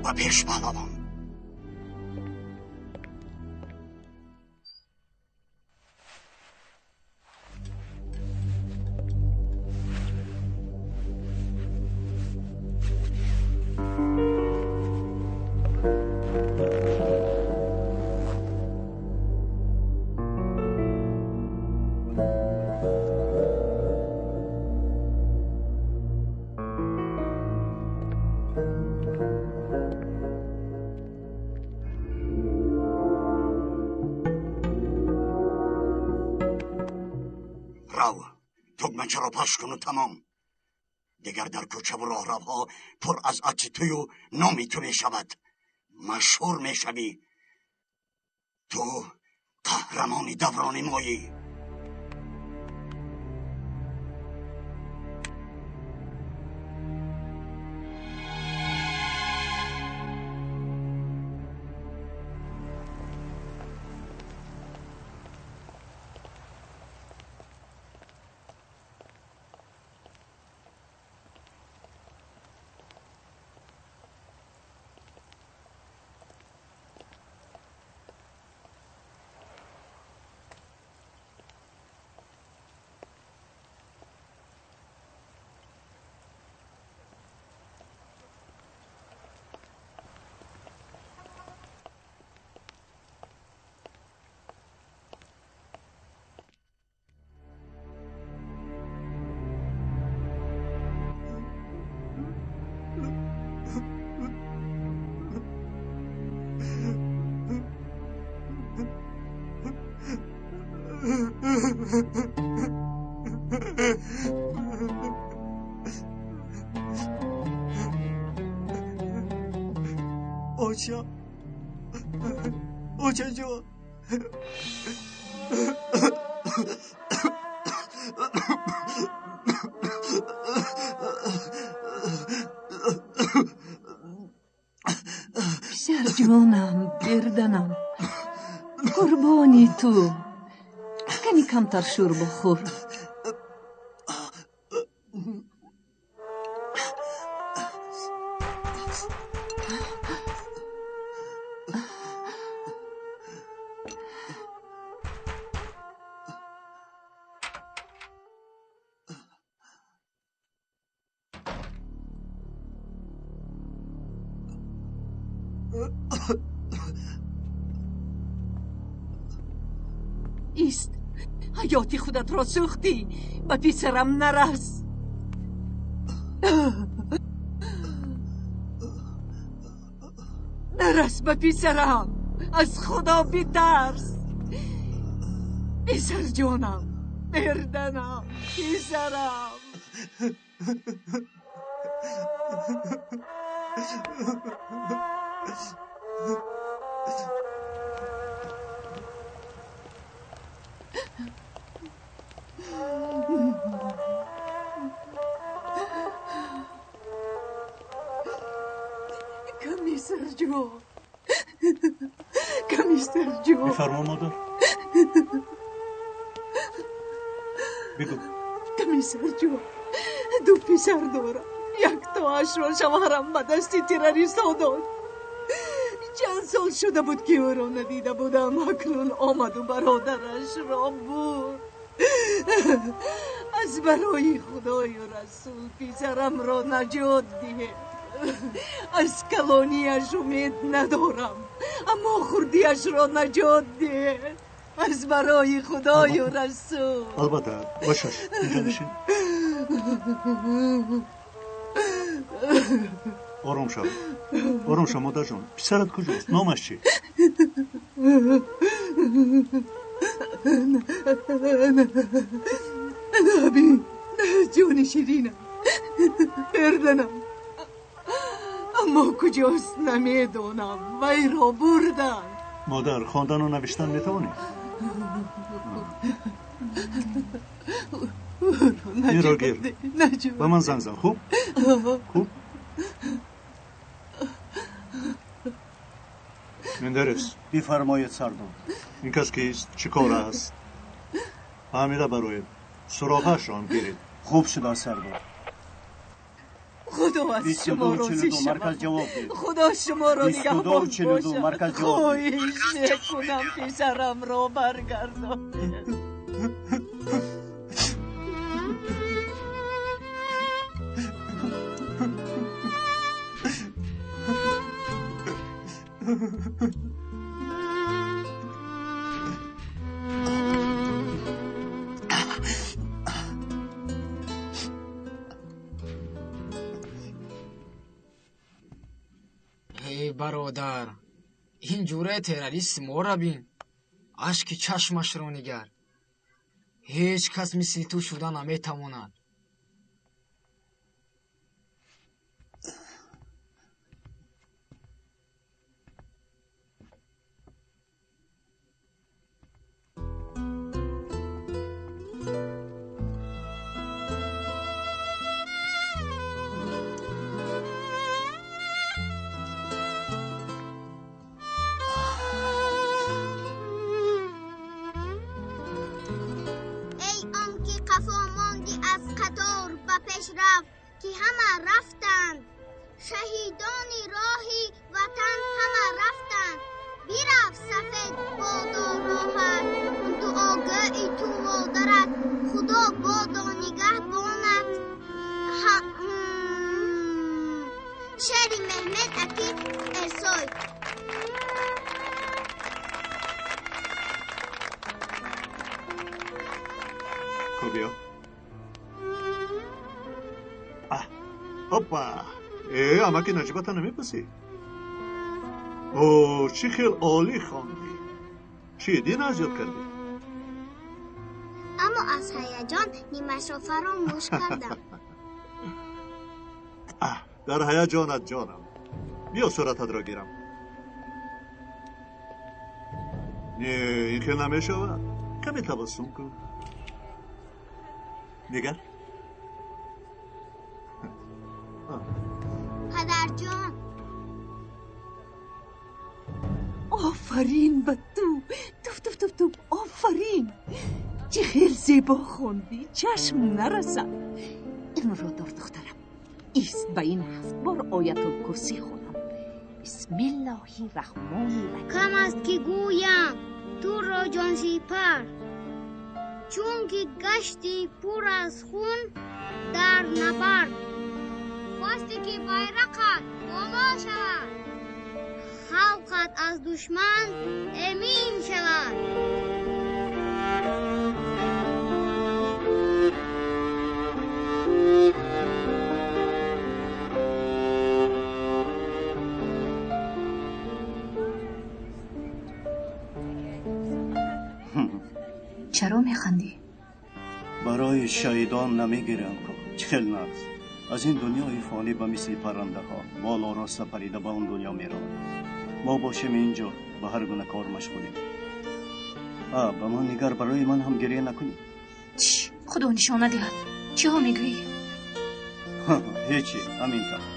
Ба пеш, паҳлавон! Тугмачаро пахш куну тамом. Дигар дар кӯчаву роҳравҳо пур аз акси тую номи ту мешавад. Машҳур мешавӣ. Ту қаҳрамони даврони моӣ. Оча, очаҷон, писарҷонам, берданам, қурбони ту, кани камтар шӯр бихӯр. Ист, ҳаёти худатро сӯхтӣ, ба писарам нарас. Нарас ба писарам, аз Худо битарс. Писарҷонам, мерданам, писарам. Комиссарҷон, комиссарҷон. Бифармо, модар, бигӯ. Комиссарҷон, ду писар дорам. Яктоашро шавҳарам ба дасти террористҳо дод. Чанд сол шуда буд, ки ӯро надида будам. Акнун омаду бародарашро бурд. Аз барои Худою Расул писарамро наҷот диҳед. Аз калонияш умед надорам, аммо хурдиашро наҷот диҳед. Аз барои Худою Расул. Албатта, бошаш, инҷо нишин. Ором шав, ором шав, модарҷон. Писарат куҷост? Номаш чӣ? Наби, ҷони ширинам, берданам, аммо куҷост намедонам. Вайро бурданд. Модар, хондану навиштан метавонӣ? Инро гир, ба ман занг зан. Хуб, хуб. Мендерес. Бифармоед, сардор. Ин кас кист? Чӣ кор аст? Фаҳмида бароед, суроғаашро ҳам гиред. Хуб шуда, сардор. Худо аз шумо розӣ шавад. Худо шуморо нигаҳбон бошад. Хоҳиш мекунам писарамро баргардонед. Эй бародар, ин ҷураи террорист моро бин, ашки чашмашро нигар. Ҳеҷ кас мисли ту шуда наметавонад. Ки ҳама рафтанд, шаҳидони роҳи ватан ҳама рафтанд. Бирафт сафед бодо роҳат, дуогӯи ту модарат, Худо бодо нигаҳбонат. Шеъри Меҳмед Акиф Эрсой. Биё. Опа! Амаки Наҷибата намепурсӣ? О, чӣ хел олӣ хондӣ! Чӣ, дин аз ёд кардӣ? Аммо аз ҳаяҷон нимашро фаромӯш кардам. Дар ҳаяҷонат ҷонам. Биё сурататро гирам. Не, ин хел намешавад. Каме табассум кун. Нигар. Падарҷон. Офарин ба ту. Туф туф туф туф. Офарин. Чӣ хел зебо хондӣ, чашм нарасад. Инро дор духтарам. Ист ба ин 7 бор оятулкурсӣ хонам. Бисмиллоҳи раҳмони раҳим. Кам аст ки гӯям туро ҷонсипар, чунки гашти пур аз хун дар набард. Хосте ки байрақат боло шавад, халқат аз душман эмин шавад. Чаро механдӣ? Барои шаҳидон намегирам ку. Чӣ хел нағз. Аз ин дунёи фонӣ ба мисли паррандаҳо боло роста парида ба он дунё мераванд. Мо бошем инҷо ба ҳар гуна кор машғулем. Ба ман нигар, барои ман ҳам гиря накунӣ. Чӣ? Худо нишона диҳад. Чиҳо мегӯӣ? Ҳечи, ҳамин тавр.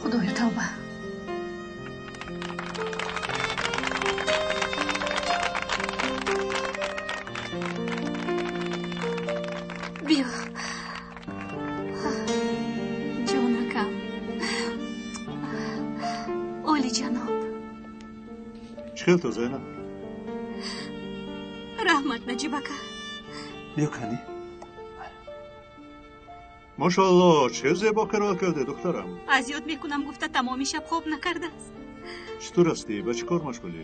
Худоё тавба. Биё. Ҷонакам. Олиҷаноб. Чӣ хел ту, Зайнаб? Раҳмат, Наҷибака. Биё кани. Машаалло, чӣ зебо қироат кардӣ, духтарам. Аз ёд мекунам гуфта тамоми шаб хоб накардааст. Чӣ тур ҳастӣ? Ба чӣ кор машғулӣ?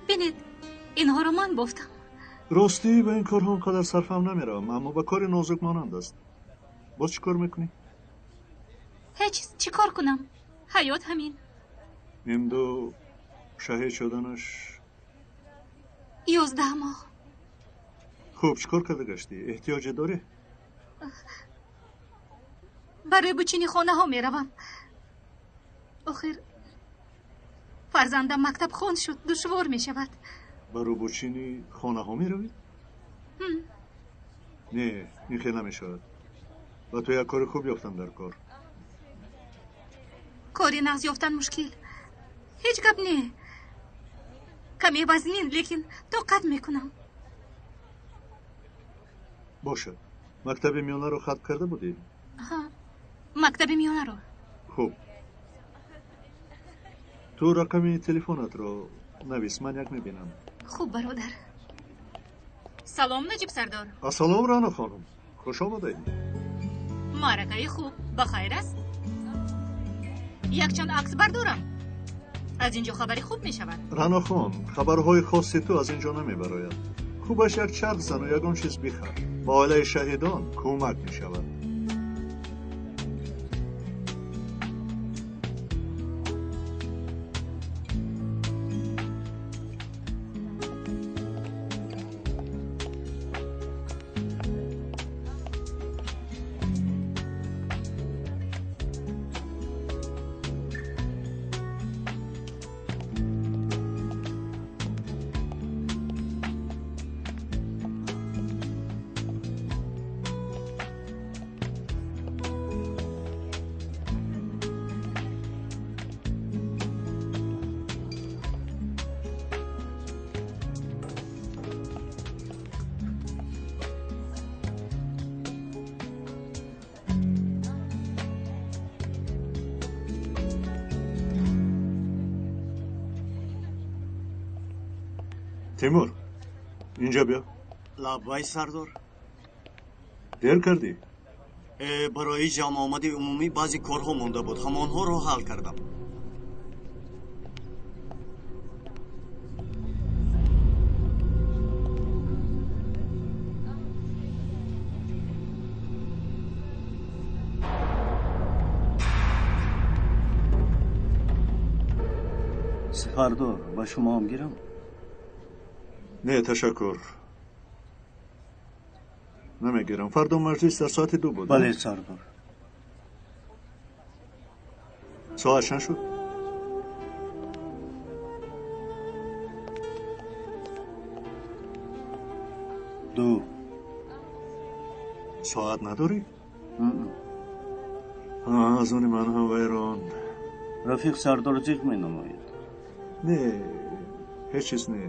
Бинед, инҳоро ман бофтам. Ростӣ ба ин корҳо он қадар сарфам намеравам, аммо ба кори нозук монанд аст. Боз чӣ кор мекунӣ? Ҳеҷ, чӣ кор кунам? Ҳаёт ҳамин. Имду шаҳид шуданаш 11 моҳ. Хуб, чӣ кор карда гаштӣ? Эҳтиёҷе дорӣ? Барои бучини хонаҳо меравам. Охир фарзандам мактабхон шуд, душвор мешавад. Ба рӯбучини хонаҳо меравӣ? Не, ин хел намешавад. Ба ту як кори хуб ёфтам дар кор. Кори нағз ёфтан мушкил. Ҳеҷ гап не. Каме вазнин, лекин тоқат мекунам. Бошад. Мактаби миёнаро хатм карда будӣ? Ҳа. Мактаби миёнаро. Хуб. Ту рақами телефонатро навис, ман як мебинам. Хуб, бародар. Салом, Наҷиб сардор. Ассалом, Рано хонум. Хуш омадед. Маъракаи хуб, ба хайр аст? Якчанд акс бардорам. Аз ин ҷо хабари хуб мешавад. Рано хон, хабарҳои хоси ту аз ин ҷо намебарояд. Хубаш як чарх зану ягон чиз бихар. Ба оилаи шаҳидон кӯмак мешавад. Тимур, инҷа биё. Лаббай, сардор. Дер кардӣ? Барои ҷамъомади умумӣ баъзе корҳо монда буд, ҳамонҳоро ҳал кардам. Сардор, ба шумо ҳам гирам? Не, ташаккур. Намегирам. Фардо маҷлис дар соати 2 буд. Бале, сардор. Соат чанд шуд? 2. Соат надорӣ? Аз они ман ҳам вайрон. Рафиқ сардор зиқ менамояд. Не, ҳеҷ чиз не.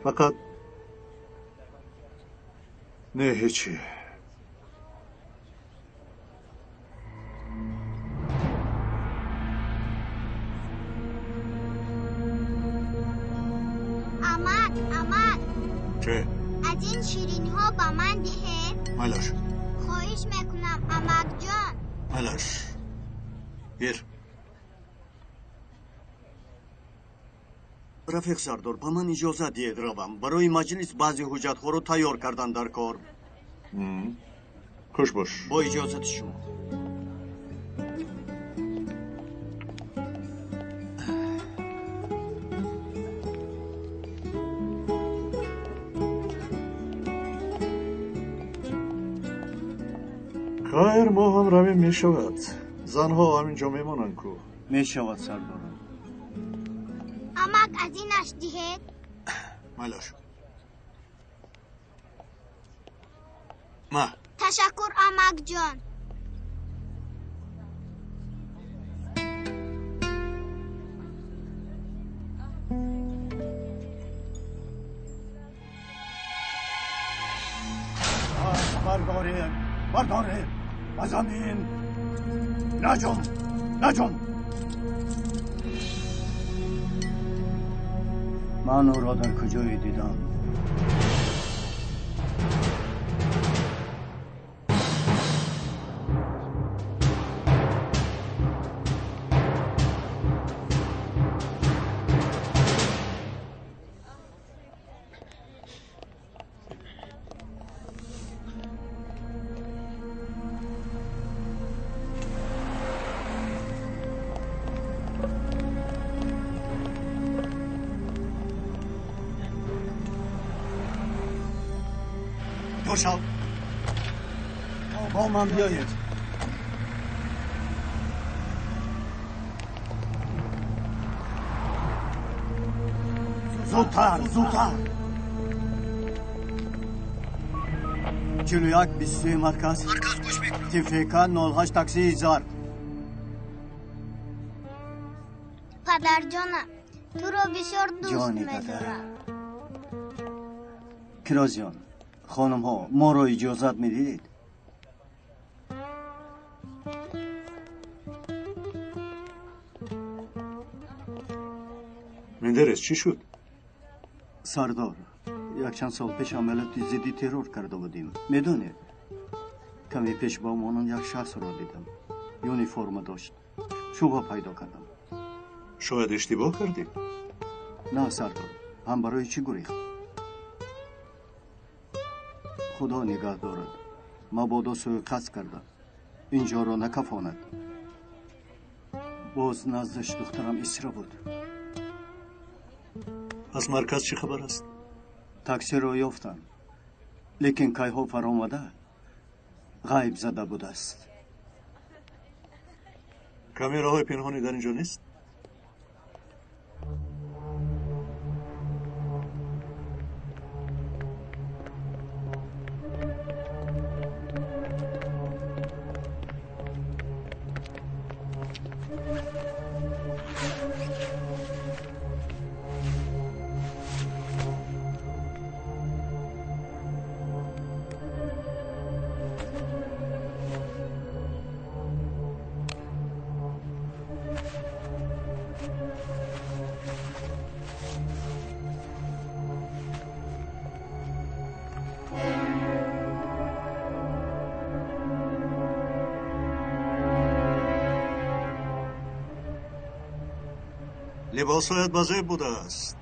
Фақат не, ҳечи. Амак, амак. Чӣ? Аз ин ширинҳо ба ман диҳед. Майлаш. Хоҳиш мекунам, амакҷон. Майлаш. Гир. Рафиқ сардор, ба ман иҷозат диҳед равам. Барои маҷлис баъзе ҳуҷҷатҳоро тайёр кардан дар кор. Хуш бош. Бо иҷозати шумо. Хайр, мо ҳам равем мешавад. Занҳо ҳамин ҷо мемонанд ку. Мешавад, сардорам. Амак, аз инаш диҳед. Майлаш. Ма. Ташаккур, амакҷон. Бардорем, бардорем, ба замин. Наҷум, наҷум. Ман ӯро дар куҷое дидам? با من بیایید. زودتر، زودتر. 41 23 مرکز. مرکز گوش میکنم. تفک 08 تاکسی زرد. падарҷонам, туро бисёр дӯст медорам. Кирозиён, хонумҳо, моро иҷозат медиҳед? Мендерес, чӣ шуд? Сардор, якчанд сол пеш амалиёти зидди террор карда будем. Медонед, каме пеш ба монанд як шахсро дидам. Юниформа дошт. Шубҳа пайдо кардам. Шояд иштибоҳ кардӣ? На, сардор, ҳам барои чӣ гурехт? Худо нигаҳ дорад. Мабодо сӯиқасд карда инҷоро накафонад. Боз наздаш духтарам Исра буд. Аз марказ чӣ хабар аст? Таксиро ёфтам, лекин кайҳо фаромада ғайб зада будааст. Камераҳои пинҳонӣ дар инҷо нест? Либосҳоят ба зеб будааст.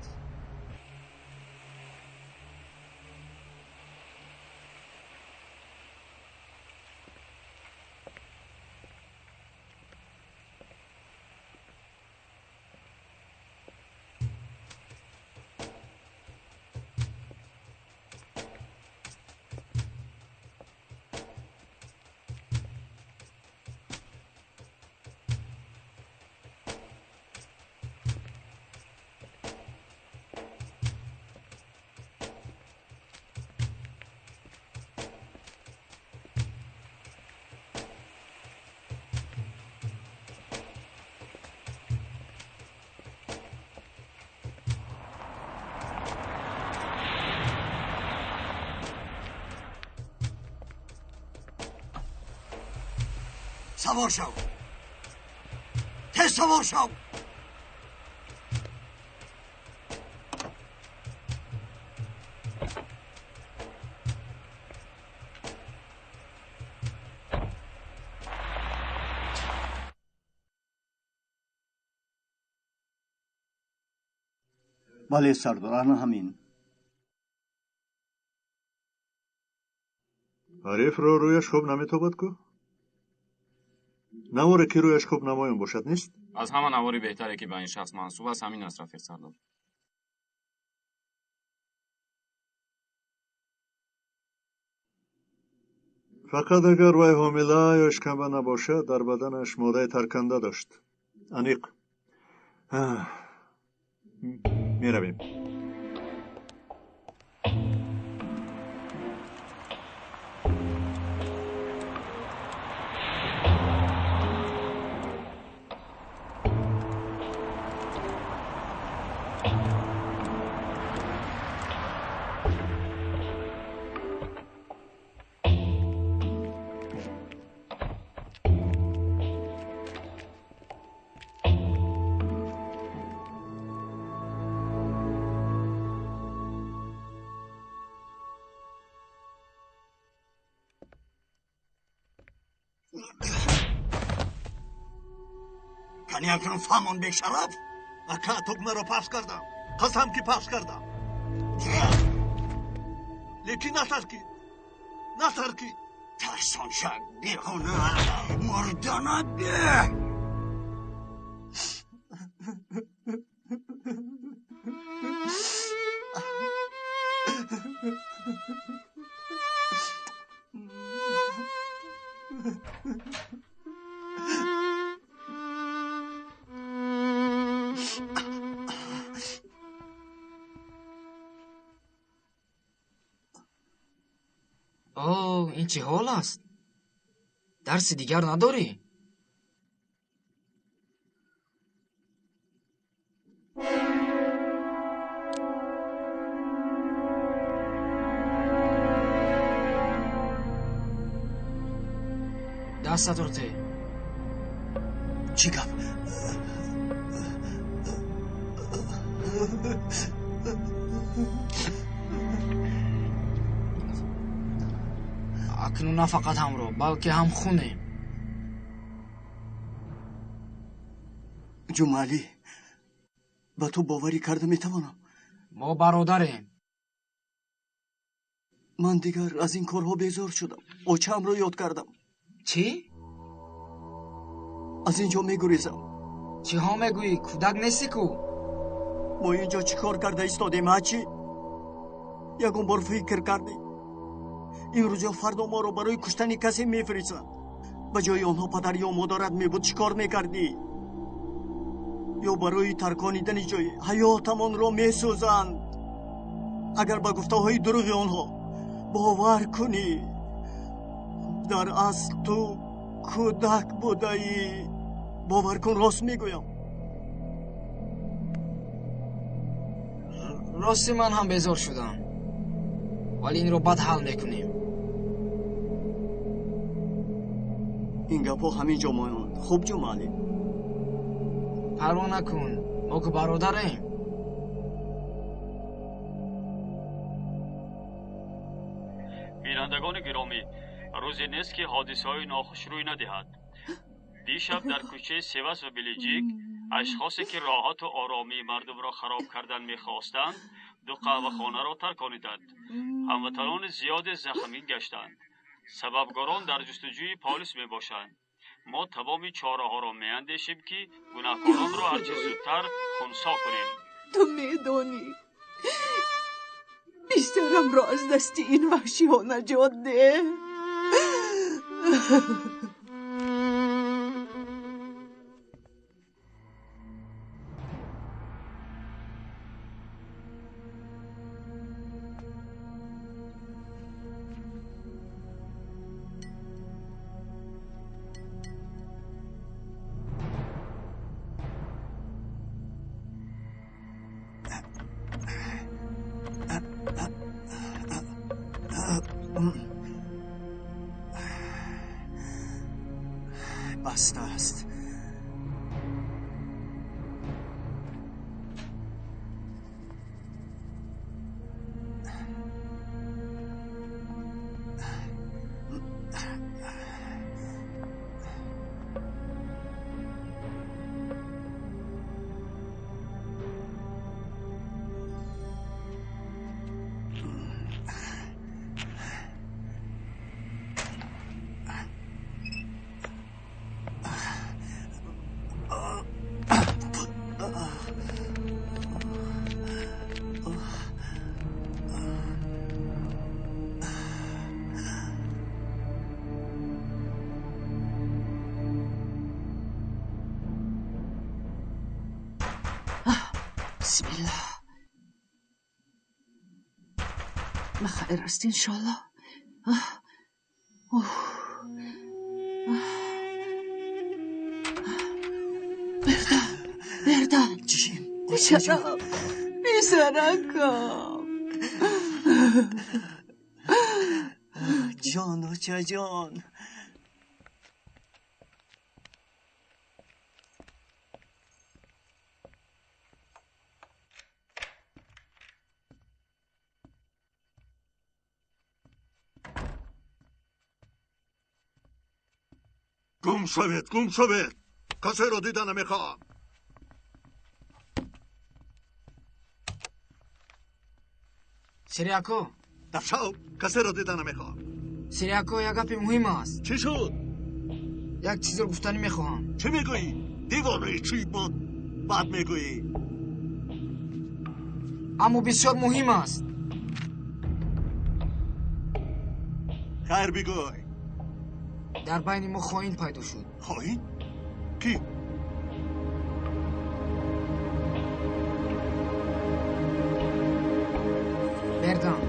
Савор шав, тез савор шав. Бале, сардор, ана ҳамин. Ҳарифро рӯяш хуб наметобад ку? Наворе ки рӯяш хуб намоён бошад, нест? Аз ҳама навори беҳтаре ки ба ин шахс мансуб аст, ҳамин аст, рафиқ сардор. Фақат агар вай ҳомила ё шикамба набошад, дар баданаш моддаи тарканда дошт. Аниқ. Меравем. Кани акнун фаҳмон, бешараф. Ака, тугмаро пахш кардам, қасам ки пахш кардам, лекин натаркид, натаркид. Тарсоншак, беҳуна мурданат беҳ. О, ин чӣ ҳол аст? Дарси дигар надорӣ? Дастатро те. Чӣ гап? Акнун на фақат ҳамроҳ, балки ҳам хунем. Ҷумъалӣ, ба ту боварӣ карда метавонам? Мо бародарем. Ман дигар аз ин корҳо безор шудам. Очаамро ёд кардам. Чӣ? Аз ин ҷо мегурезам. Чиҳо мегӯӣ? Кӯдак нестӣ ку? Мо ин ҷо чӣ кор карда истодем, ҳа чӣ? Ягон бор фикр кардӣ? Имрӯз ё фардо моро барои куштани касе мефиристанд. Ба ҷои онҳо падар ё модарат мебуд, чӣ кор мекардӣ? Ё барои тарконидани ҷои ҳаётамонро месӯзанд. Агар ба гуфтаҳои дурӯғи онҳо бовар кунӣ, дар асл ту кӯдак будаӣ. Бовар кун, рост мегӯям. Рости ман ҳам безор шудам, вале инро баъд ҳал мекунем. Ин гапҳо ҳамин ҷо моянд. Хуб, Ҷумъалӣ? Парво накун, мо ку бародарем. Бинандагони гиромӣ, рӯзе нест, ки ҳодисаҳои нохуш рӯй надиҳад. Дишаб дар кӯчаи Севас ва Белиҷик ашхосе, ки роҳату оромии мардумро хароб кардан мехостанд, ду қаҳвахонаро таркониданд. Ҳамватанони зиёде захмӣ гаштанд. Сабабгорон дар ҷустуҷӯи полис мебошанд. Мо тамоми чораҳоро меандешем, ки гунаҳкоронро ҳарчи зудтар хунсо кунем. Ту медонӣ, писарамро аз дасти ин ваҳшиҳо наҷот деҳ. Баста аст. Бисмиллоҳ. Бахайр аст, иншоаллоҳ. Бердан, Бердан. Чӣ? Писарам, писаракам. Ҷон, очаҷон. Гум шавед, гум шавед! Касеро дида намехоҳам. Сириако. Дафшав, касеро дида намехоҳам. Сириако, як гапи муҳим аст. Чӣ шуд? Як чизро гуфтанӣ мехоҳам. Чӣ мегӯӣ? Девонаи чӣ буд? Баъд мегӯӣ. Аммо бисёр муҳим аст. Хайр, бигӯй. Дар байни мо хоин пайдо шуд. Хоин? Кӣ? Бердан.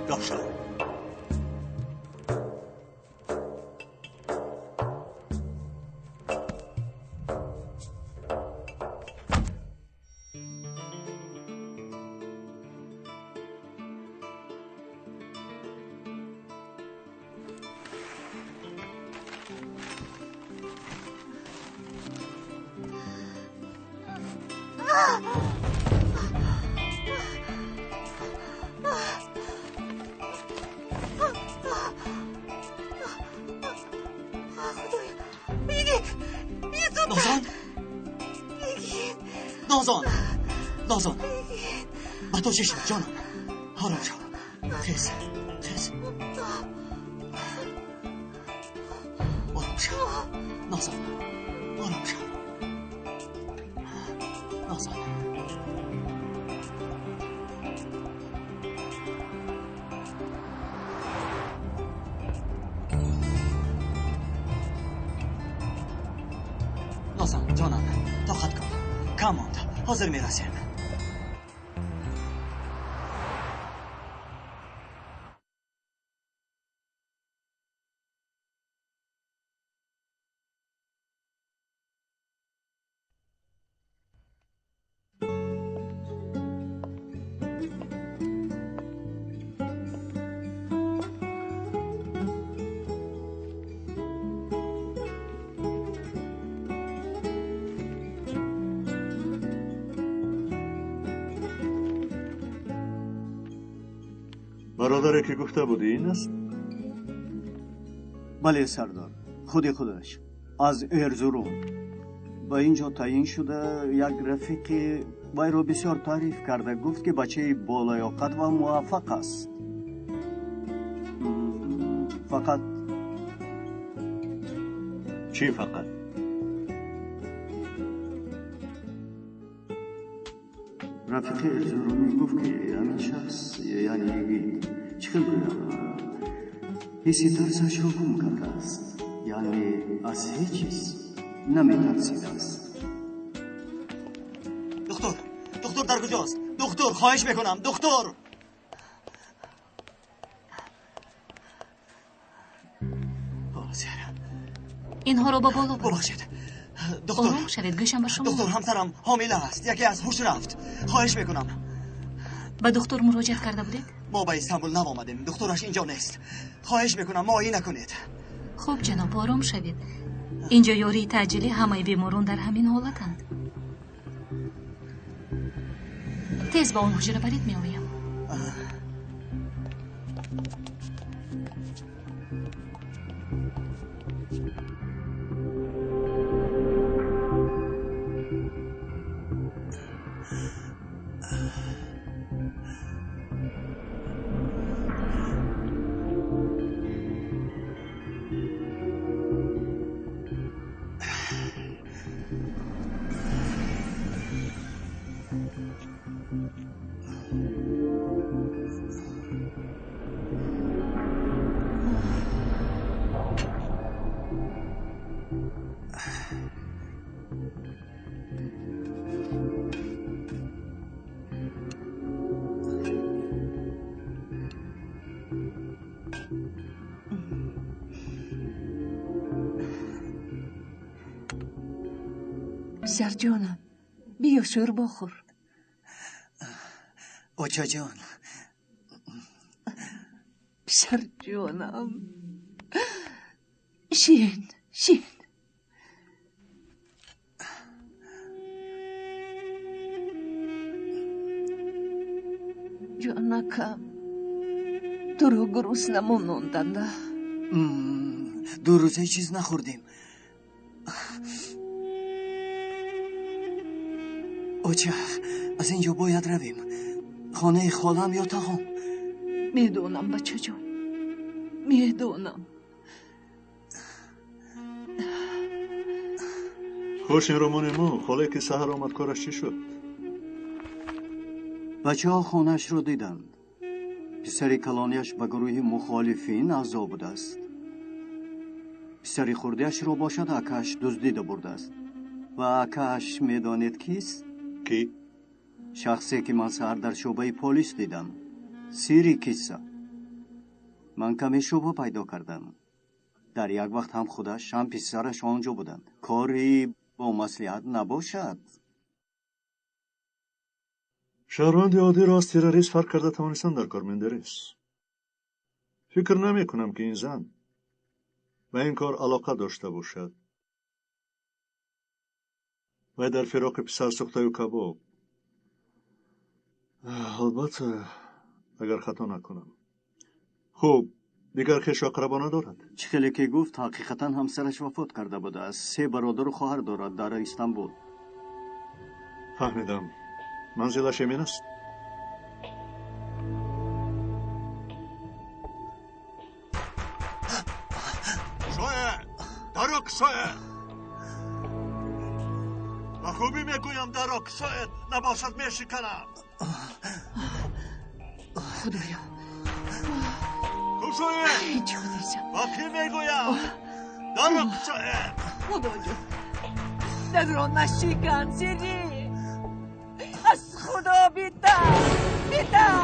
Дафшав. نازان، نازان، نازان، ба ту чӣ шуд ҷонам? Ором шав, хез, хез, ором шав Нозан, ором шав Нозан. Нозан ҷонам, тоқат кун, кам монд, ҳозир мерасем. Бародаре ки гуфта будӣ ин аст? Бале сардор, худи худаш аз Эрзурум ба ин ҷо таъин шуда. Як рафиқи вайро бисёр таъриф карда гуфт, ки бачаи болаёқат ва муваффақ аст. Фақат Чӣ фақат? Рафиқи Эрзурумӣ гуфт, ки ҳамин шахс, яъне йигит, чӣ хел гӯям, ҳисси тарсашро гум кардааст, яъне аз ҳеҷ чиз наметарсидааст. Духтур, духтур дар куҷост? Духтур, хоҳиш мекунам, духтур! Инҳоро ба боло бар. Бубахшед, духтур. Ором шавед, гӯшам ба шумо. Духтур, ҳамсарам ҳомила аст, яке аз ҳуш рафт, хоҳиш мекунам. Ба духтур муроҷиат карда будед? Мо ба Истанбул нав омадем, духтураш инҷо нест. Хоҳиш мекунам, муоина кунед. Хуб, ҷаноб, ором шавед. Инҷо ёрии таъҷилӣ, ҳамаи беморон дар ҳамин ҳолатанд. Тез ба он ҳуҷра баред, меоям. Писарҷонам, биё шӯрбо хӯр. Очаҷон. Писарҷонам, шин, шин. Ҷонакам, туро гурусна мононданда. 2 рӯз ҳеҷ чиз нахӯрдем. Оча, аз ин ҷо бояд равем. Хонаи холам ё тағом. Медонам, бачаҷон, медонам. Хуш, ин ромони мо, холе ки саҳар омад, кораш чӣ шуд? Бачаҳо хонаашро диданд. Писари калонияш ба гурӯҳи мухолифин аъзо будааст. Писари хурдиашро бошад акааш дуздида бурдааст. Ва акааш медонед кист? Кӣ? Шахсе ки ман саҳар дар шӯъбаи полис дидам. Сири кисса. Ман каме шубҳа пайдо кардам. Дар як вақт ҳам худаш, ҳам писараш он ҷо буданд. Кори бо маслиҳат набошад. Шаҳрванди оддиро аз террорист фарқ карда тавонистан дар кор Мендерес. Фикр намекунам, ки ин зан ба ин кор алоқа дошта бошад. Вай дар фироқи писар сӯхтаю кабоб. Албатта, агар хато накунам. Хуб, дигар хешу ақрабо надорад? Чӣ хеле ки гуфт, ҳақиқатан ҳамсараш вафот карда будааст. 3 бародару хоҳар дорад дар Истанбул. Фаҳмидам. Манзилаш эмин аст? Шояд! Даро кушояд! Ба хубӣ мегӯям, даро кушояд, набошад мешиканам. Худоё! Кушоед! Ҳеҷ худоҷон! Ба кӣ мегӯям? Даро кушоед! Худоҷон! Дарро нашикан, Сири! Аз Худо битар! Битар!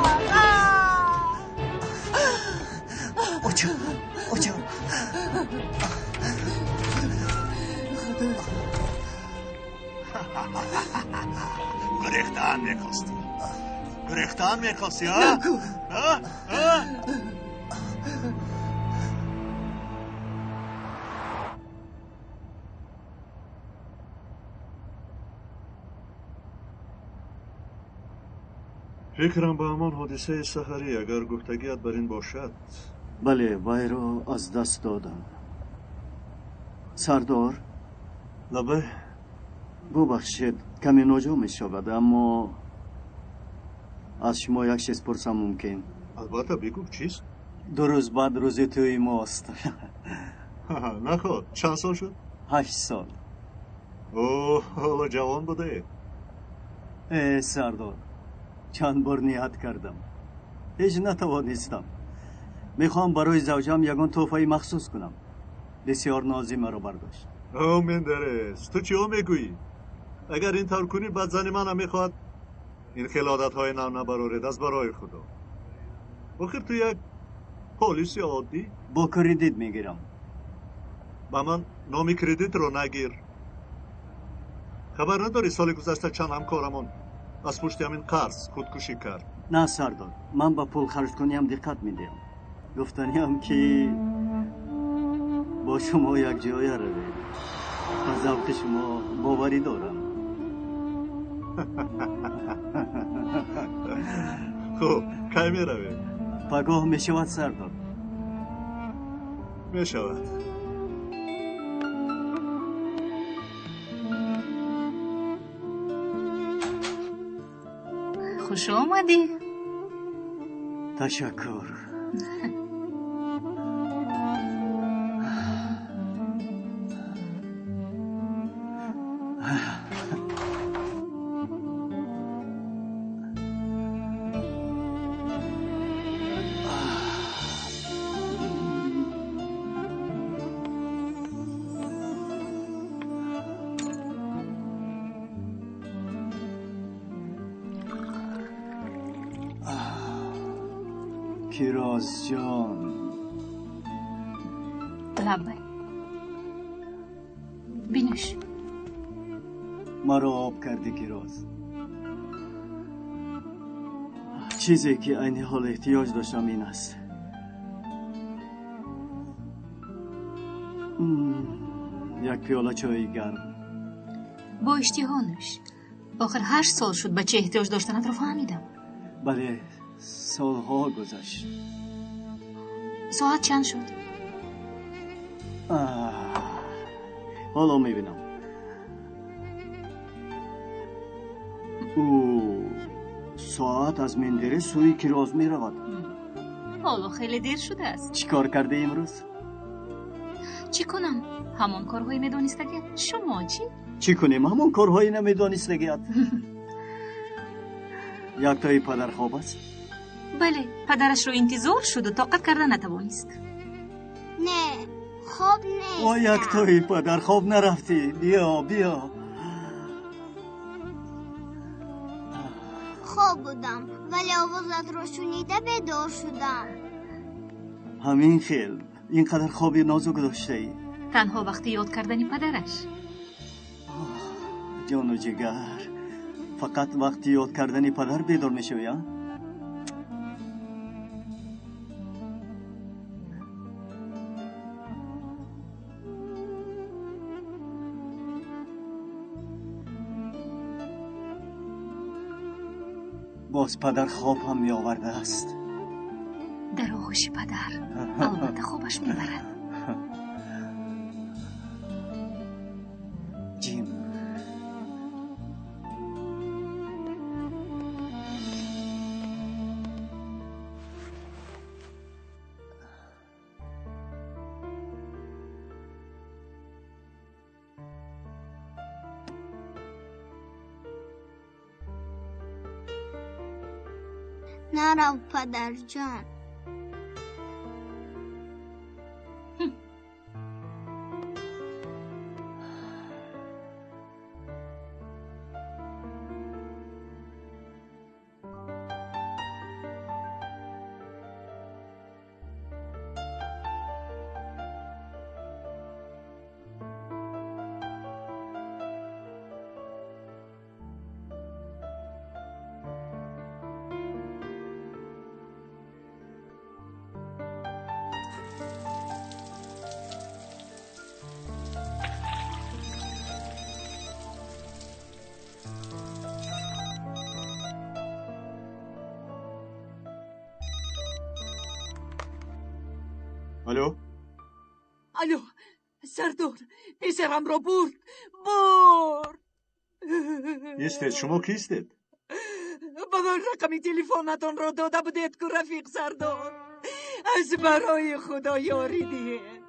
Оча! Оча! Худо! Гурехтан мехостӣ! Гурехтан мехостӣ, а? Нагӯ! А? А? Фикрам ба ҳамон ҳодисаи саҳарӣ, агар гуфтагият бар ин бошад. Бале, вайро аз даст додам. Сардор? Лабай. Бубахшед, каме ноҷо мешавад, аммо аз шумо як чиз пурсам мумкин? Албатта, бигӯ, чист? 2 рӯз баъд рӯзи тӯи мост. Наход, чанд сол шуд? 8 сол. О, ҳоло ҷавон будаед. Э, Сардор, чанд бор ният кардам, ҳеҷ натавонистам. Мехоҳам барои завҷаам ягон тӯҳфаи махсус кунам. Бисёр нозӣ маро бардошт. О, Мендерес, ту чиҳо мегӯӣ? Агар ин тавр кунӣ, баъд зани манам мехоҳад ин хел одатҳои нав набароред, аз барои Худо. Охир ту як полиси оддӣ. Бо кредит мегирам. Ба ман номи кредитро нагир. Хабар надорӣ, соли гузашта чанд ҳамкорамон аз пушти ҳамин қарз худкушӣ кард? На, Сардор, ман ба пул харҷкуниам диққат медиҳам. Гуфтаниам ки бо шумо якҷоя равем. Ба завқи шумо боварӣ дорам. Хуб, кай меравем? Пагоҳ мешавад, Сардор? Мешавад. Хуш омадӣ. Ташаккур. Кироз ҷон. Лабай. Бинӯш. Маро об кардӣ, Кироз. Чизе ки айни ҳол эҳтиёҷ доштам ин аст. Як пиёла чойи гарм. Бо иштиҳо нӯш. Охир 8 сол шуд ба чӣ эҳтиёҷ доштанатро фаҳмидам. Бале, солҳо гузашт. Соат чанд шуд? Ҳоло мебинам. Ӯ соат аз Мендере сӯи Кироз меравад. Ҳоло хеле дер шудааст. Чӣ кор карда имрӯз? Чӣ кунам? Ҳамон корҳои медонистагият. Шумо чӣ? Чӣ кунем? Ҳамон корҳои намедонистагият. Яктои падар хоб аст? Бале, падарашро интизор шуду тоқат карда натавонист. Не, хоб нест. О, яктои падар, хоб нарафтӣ. Биё, биё. Хоб будам, вале овозатро шунида бедор шудам. Ҳамин хел, ин қадар хоби нозук доштаӣ. Танҳо вақти ёд кардани падараш. Ҷону ҷигар, фақат вақти ёд кардани падар бедор мешавӣ, а? Боз падар хоб ҳам меовардааст. Дар оғӯши падар албатта хобаш мебарад. Ҷим. Нарав, падарҷон. Алло. Алло, сардор, писарамро бурд, бурд. Истед, шумо кистед? Ба ман рақами телефонатонро дода будед ку, рафиқ сардор. Аз барои худо ёрӣ диҳед.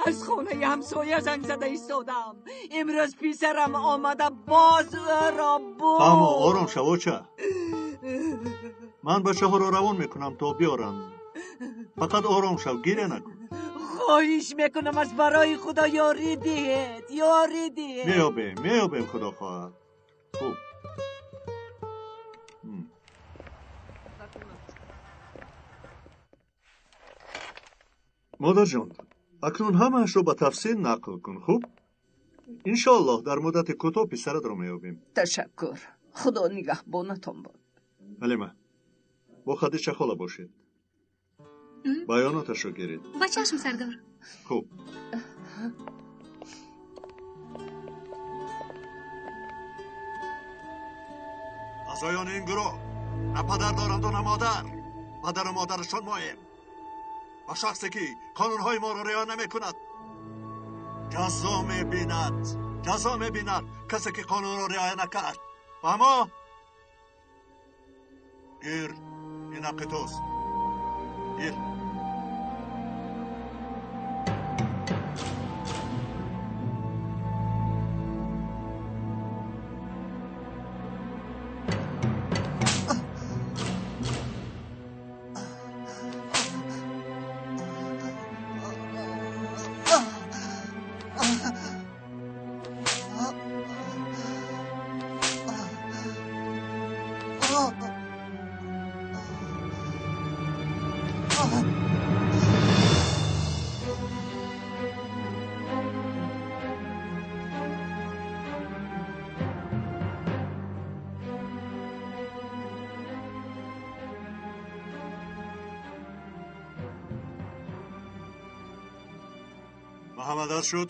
Аз хонаи ҳамсоя занг зада истодам. Имрӯз писарам омада боз ӯро бурд. Фаҳмо, ором шав, оча. Ман бачаҳоро равон мекунам то биёранд. Фақат ором шав, гиря накун. Хоҳиш мекунам, аз барои худо ёрӣ диҳед, ёрӣ диҳед. Меёбем, меёбем, худо хоҳад. Хуб. Модарҷон, акнун ҳамаашро ба тафсил нақл кун, хуб? Иншоаллоҳ дар муддати кӯтоҳ писаратро меёбем. Ташаккур. Худо нигаҳбонатон бод. Ҳалима, бо Хадича хола бошед. Баёноташро гиред. Ба чашм, сардор. Хуб. Аъзоёни ин гурӯҳ на падар доранду на модар. Падару модарашон моем. Ва шахсе ки қонунҳои моро риоя намекунад ҷазо мебинад. Ҷазо мебинад касе ки қонунро риоя накард. Фаҳмо? Гир, ин ҳаққи туст. Гир. Муҳаммад шуд.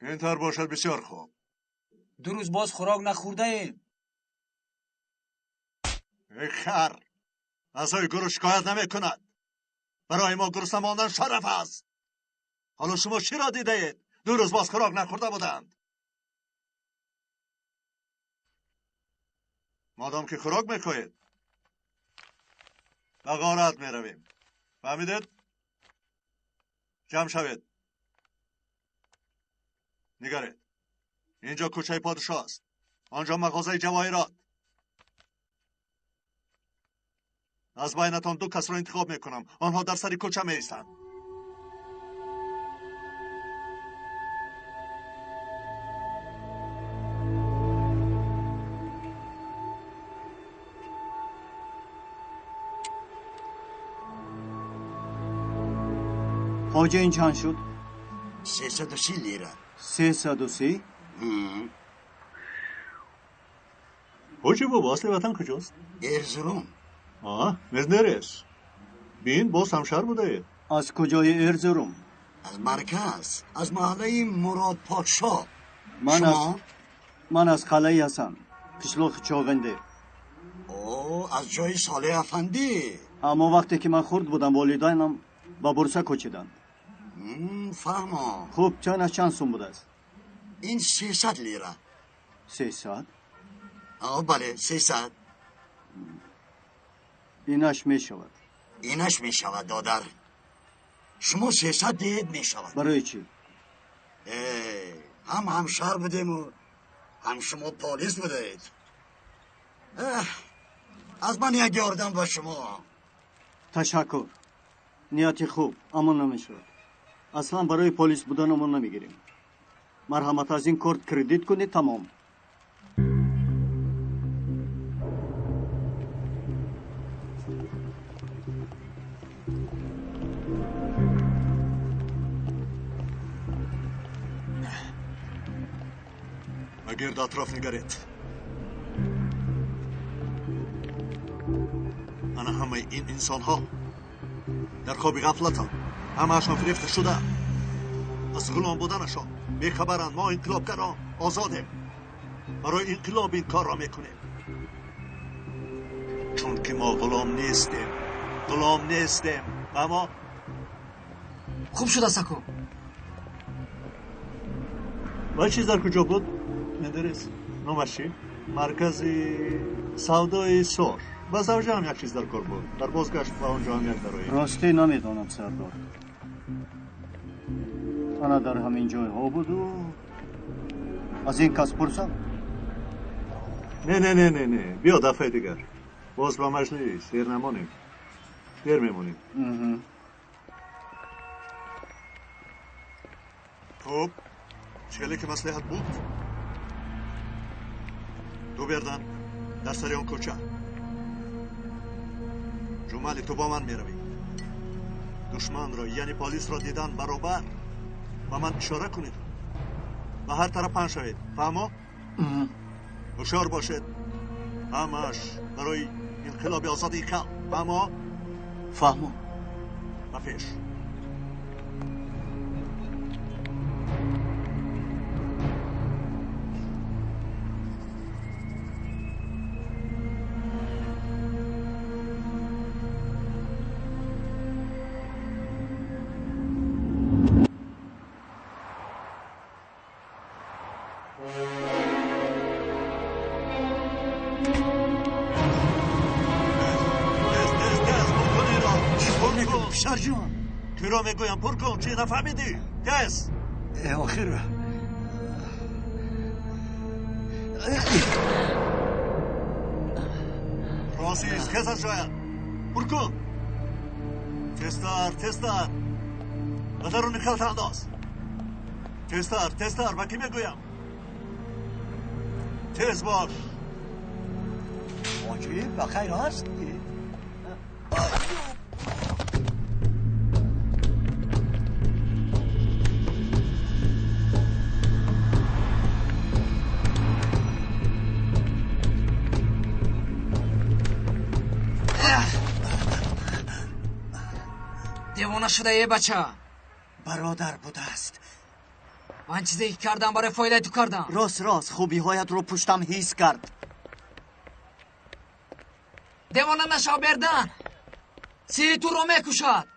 Ин тавр бошад бисёр хуб. Ду рӯз боз хӯрок нахӯрдаем. Эй хар, аъзои гурӯҳ шикоят намекунад. Барои мо гурусна мондан шараф аст. Ҳоло шумо чиро дидаед? Ду рӯз боз хӯрок нахӯрда буданд. Модом ки хӯрок мехоҳед, ба ғорат меравем. Фаҳмидед? Ҷамъ шавед. Нигаред. Инҷо кӯчаи подшоҳ аст. Он ҷо мағозаи ҷавоҳирот. Аз байнатон ду касро интихоб мекунам. Онҳо дар сари кӯча меистанд. Хоҷа, ин чанд шуд? 330 лира. 330? Ҳоҷи бобо, асли ватан куҷост? Эрзурум. Мезнерес. Бин, боз ҳамшаҳр будаед. Аз куҷои Эрзурум? Аз марказ, аз маҳаллаи Муродподшоҳ. Ман аз қалъаи Ҳасан, қишлоқи Чоғинде. О, аз ҷои Солеҳ афандӣ. Аммо вақте ки ман хурд будам, волидайнам ба Бурса кӯчиданд. Фаҳмо. Хуб, чанд аз чанд сум будааст? Ин 300 лира. 300? Бале, 300. Инаш мешавад. Инаш мешавад, додар. Шумо 300 диҳед, мешавад. Барои чӣ? Ҳам ҳамшаҳр будему ҳам шумо полис будаед. Аз ман як ёрдам ба шумо. Ташаккур. Нияти хуб, аммо намешавад. Аслан барои полис буданамон намегирем. Марҳамат, аз ин корт кредит кунед, тамом. Ба гирд атроф нигаред. Ана ҳамаи ин инсонҳо дар хоби ғафлатанд. Ҳамаашон фирефта шуда, аз ғулом буданашон бехабаранд. Мо инқилобгарон озодем. Барои инқилоб ин корро мекунем, чунки мо ғулом нестем. Ғулом нестем. Ва мо хуб шудааст, аку. Ва чиз дар куҷо буд? Медонед номаш чӣ? Маркази савдои сор. Ба завҷаам як чиз дар кор буд. Дар бозгашт ба он ҷо ҳам як дароем. Ростӣ намедонам, сардор. Ана дар ҳамин ҷойҳо буду. Аз ин кас пурсам? Не, не, не, не, не. Биё дафъаи дигар. Боз ба маҷлис дер намонем. Дер мемонем. Хуб, хеле ки маслиҳат буд. Ду бердан дар сари он кӯча. Ҷумали, ту бо ман меравӣ. Душманро, яъне полисро дидан баробар ба ман ишора кунед. Ба ҳар тараф паҳн шавед. Фаҳмо? Ҳушёр бошед. Ҳамааш барои инқилоби озодии халқ. Фаҳмо? Фаҳмо. Ба пеш. Киро мегӯям, пур кун. Чӣ нафаҳмидӣ? Тез. Охир Росист, хез аз ҷоят. Пур кун. Тезтар, тезтар. Ба даруни халта андоз. Тезтар, тезтар. Ба кӣ мегӯям? Тез бош. Ҳоҷӣ, ба хайр аст? Девона шуда, е бача. Бародар будааст. Ман чизе ки кардам, барои фоидаи ту кардам. Рост, рост, хубиҳоятро пуштам ҳис кард. Девона нашав, бердан. Сири туро мекушад.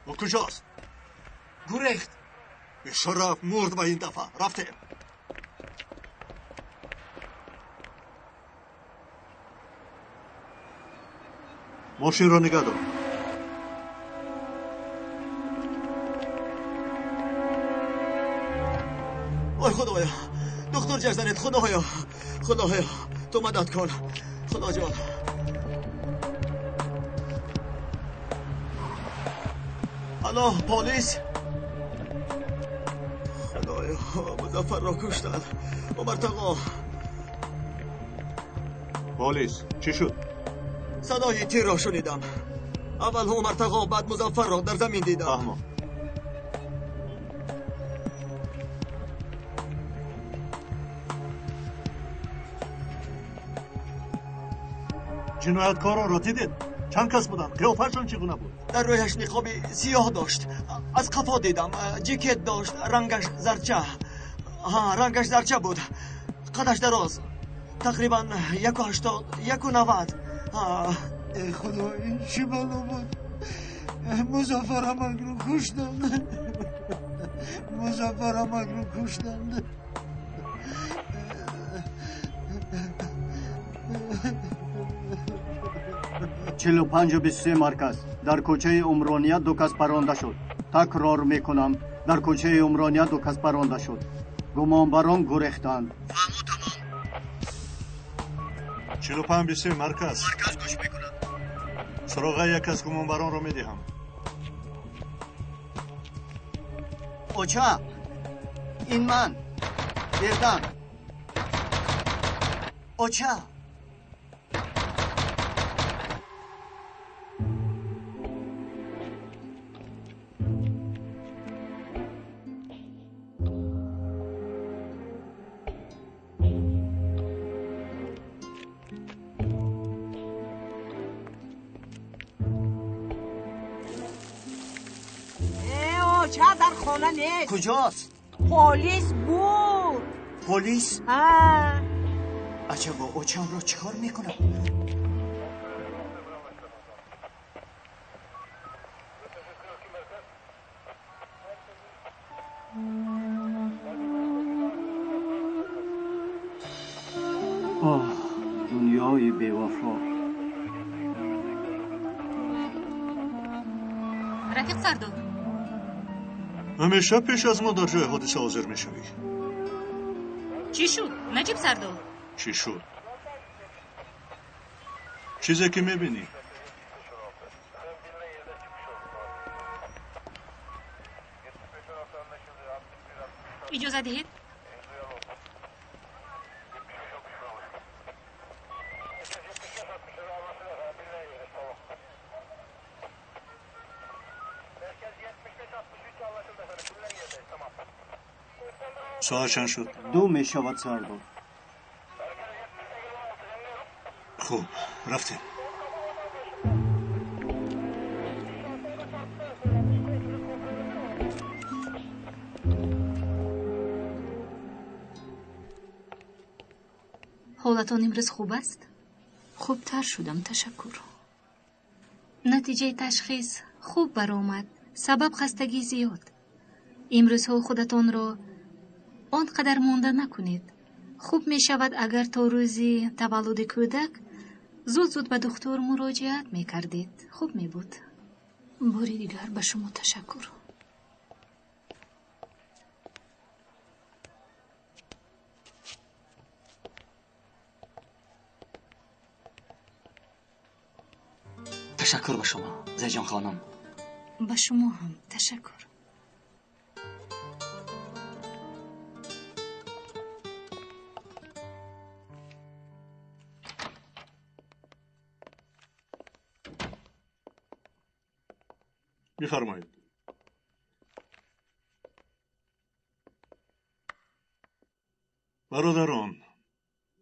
او کجاست؟ گریخت. به شرف مرد با این دفعه. رفته. ماشین را نگه دار. آی خدایا، دکتر جرزنت، خدایا، خدایا تو مدد کن. خدا جان. Алло, полис! Худоё, Музаффарро куштанд. Умар тағо. Полис, чӣ шуд? Садои тирро шунидам. Аввал Умар тағо, баъд Музаффарро дар замин дидам. Фаҳмо. Ҷинояткоронро дидед? Чанд кас буданд? Қиёфаашон чӣ гуна буд? Дар рӯяш ниқоби сиёҳ дошт. Аз қафо дидам. Ҷикет дошт, рангаш зарча. Ҳа, рангаш зарча буд. Қадаш дароз. Тақрибан 1,80, 1,90. Эй худо, ин чӣ бало буд? Музаффар амакро куштанд. Музаффар амакро куштанд. 45-23 марказ. Дар кӯчаи Умрония ду кас паронда шуд. Такрор мекунам, дар кӯчаи Умрония ду кас паронда шуд. Гумонбарон гурехтанд. Фаҳмо, тамом. 45-23 марказ. Марказ гӯш мекунад. Суроғаи як аз гумонбаронро медиҳам. Оча, ин ман Бердан. Оча. Оча дар хона нест. Куҷост? Полис буд. Полис? Ҳа. Аҷабо, очамро чӣ кор мекунад? Оҳ, дунёи бевафо. Рафиқ сардор. Ҳамеша пеш аз мо дар ҷои ҳодиса ҳозир мешавӣ. Чӣ шуд, Наҷиб сардор? Чӣ шуд? Чизе ки мебинӣ. Иҷоза диҳед. Соат чанд шуд? 2 мешавад, сардор. Хуб, рафтем. Ҳолатон имрӯз хуб аст? Хубтар шудам, ташаккур. Натиҷаи ташхис хуб баромад. Сабаб хастагӣ зиёд. Имрӯзҳо худатонро он қадар монда накунед. Хуб мешавад, агар то рӯзи таваллуди кӯдак зуд-зуд ба духтур муроҷиат мекардед. Хуб мебуд. Бори дигар ба шумо ташаккур. Ташаккур ба шумо, Зайҷон хонум. Ба шумо ҳам ташаккур. Бифармоед. Бародарон,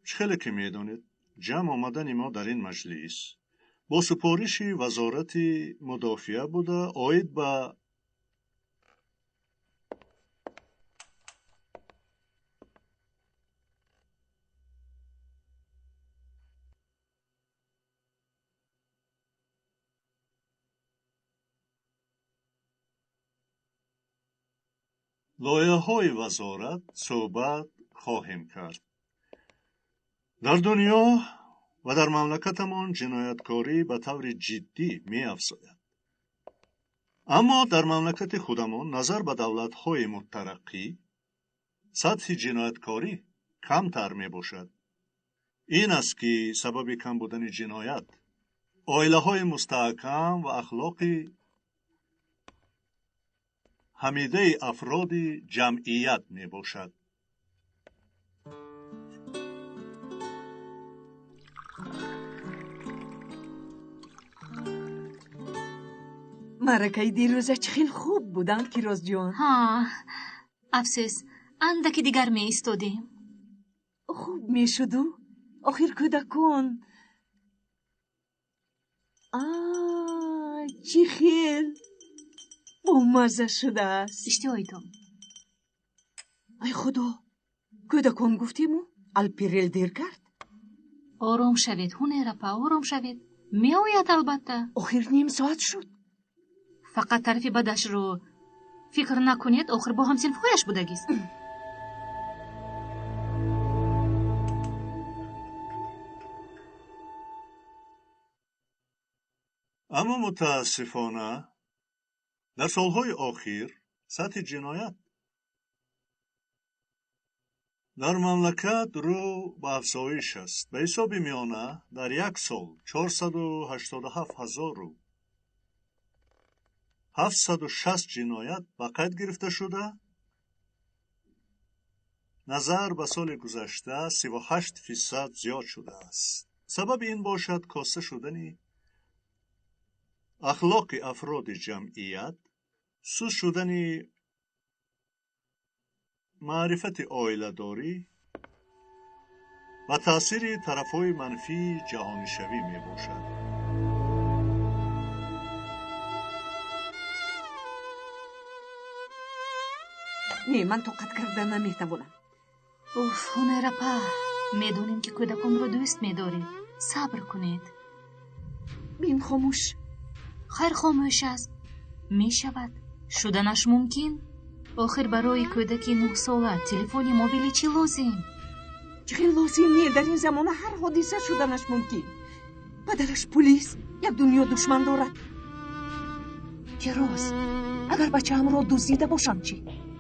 чӣ хеле ки медонед, ҷамъ омадани мо дар ин маҷлис бо супориши Вазорати мудофиа буда оид ба лоиҳаҳои вазорат суҳбат хоҳем кард. Дар дунё ва дар мамлакатамон ҷинояткорӣ ба таври ҷиддӣ меафзояд. Аммо дар мамлакати худамон назар ба давлатҳои мутараққӣ сатҳи ҷинояткорӣ камтар мебошад. Ин аст ки сабаби кам будани ҷиноят оилаҳои мустаҳкам ва ахлоқи ҳамидаи афроди ҷамъият мебошад. Маъракаи дирӯза чӣ хел хуб буданд, Кирозҷон. Ҳа, афсӯс, андаки дигар меистодем. Хуб мешуду? Охир кӯдакон. А, чӣ хел бомазза шудааст. Иштиҳоитон. Ай худо, кӯдакон гуфтему, Алпирел дер кард. Ором шавед, Ҳунерапа, ором шавед. Меояд албатта. Охир ним соат шуд. Фақат тарафи бадашро фикр накунед, охир бо ҳамсинфҳояш будагист. Аммо мутаассифона дар солҳои охир сатҳи ҷиноят дар мамлакат рӯ ба афзоиш аст. Ба ҳисоби миёна дар як сол 487 760 ҷиноят ба қайд гирифта шуда, назар ба соли гузашта 38% зиёд шудааст. Сабаби ин бошад коста шудани ахлоқи афроди ҷамъият, суст шудани маърифати оиладорӣ ва таъсири тарафҳои манфии ҷаҳонишавӣ мебошад. Не, ман тоқат карда наметавонам. Уф, Ҳунерапа, медонем, ки кӯдаконро дӯст медоред. Сабр кунед. Бин, хомӯш. Хайр, хомӯш аст. Мешавад. Шуданаш мумкин. Охир барои кӯдаки 9-сола телефони мобилӣ чӣ лозим? Чӣ хел лозим не? Дар ин замона ҳар ҳодиса шуданаш мумкин. Падараш пулис, як дунё душман дорад. Фироз, агар бачаамро дуздида бошам чӣ?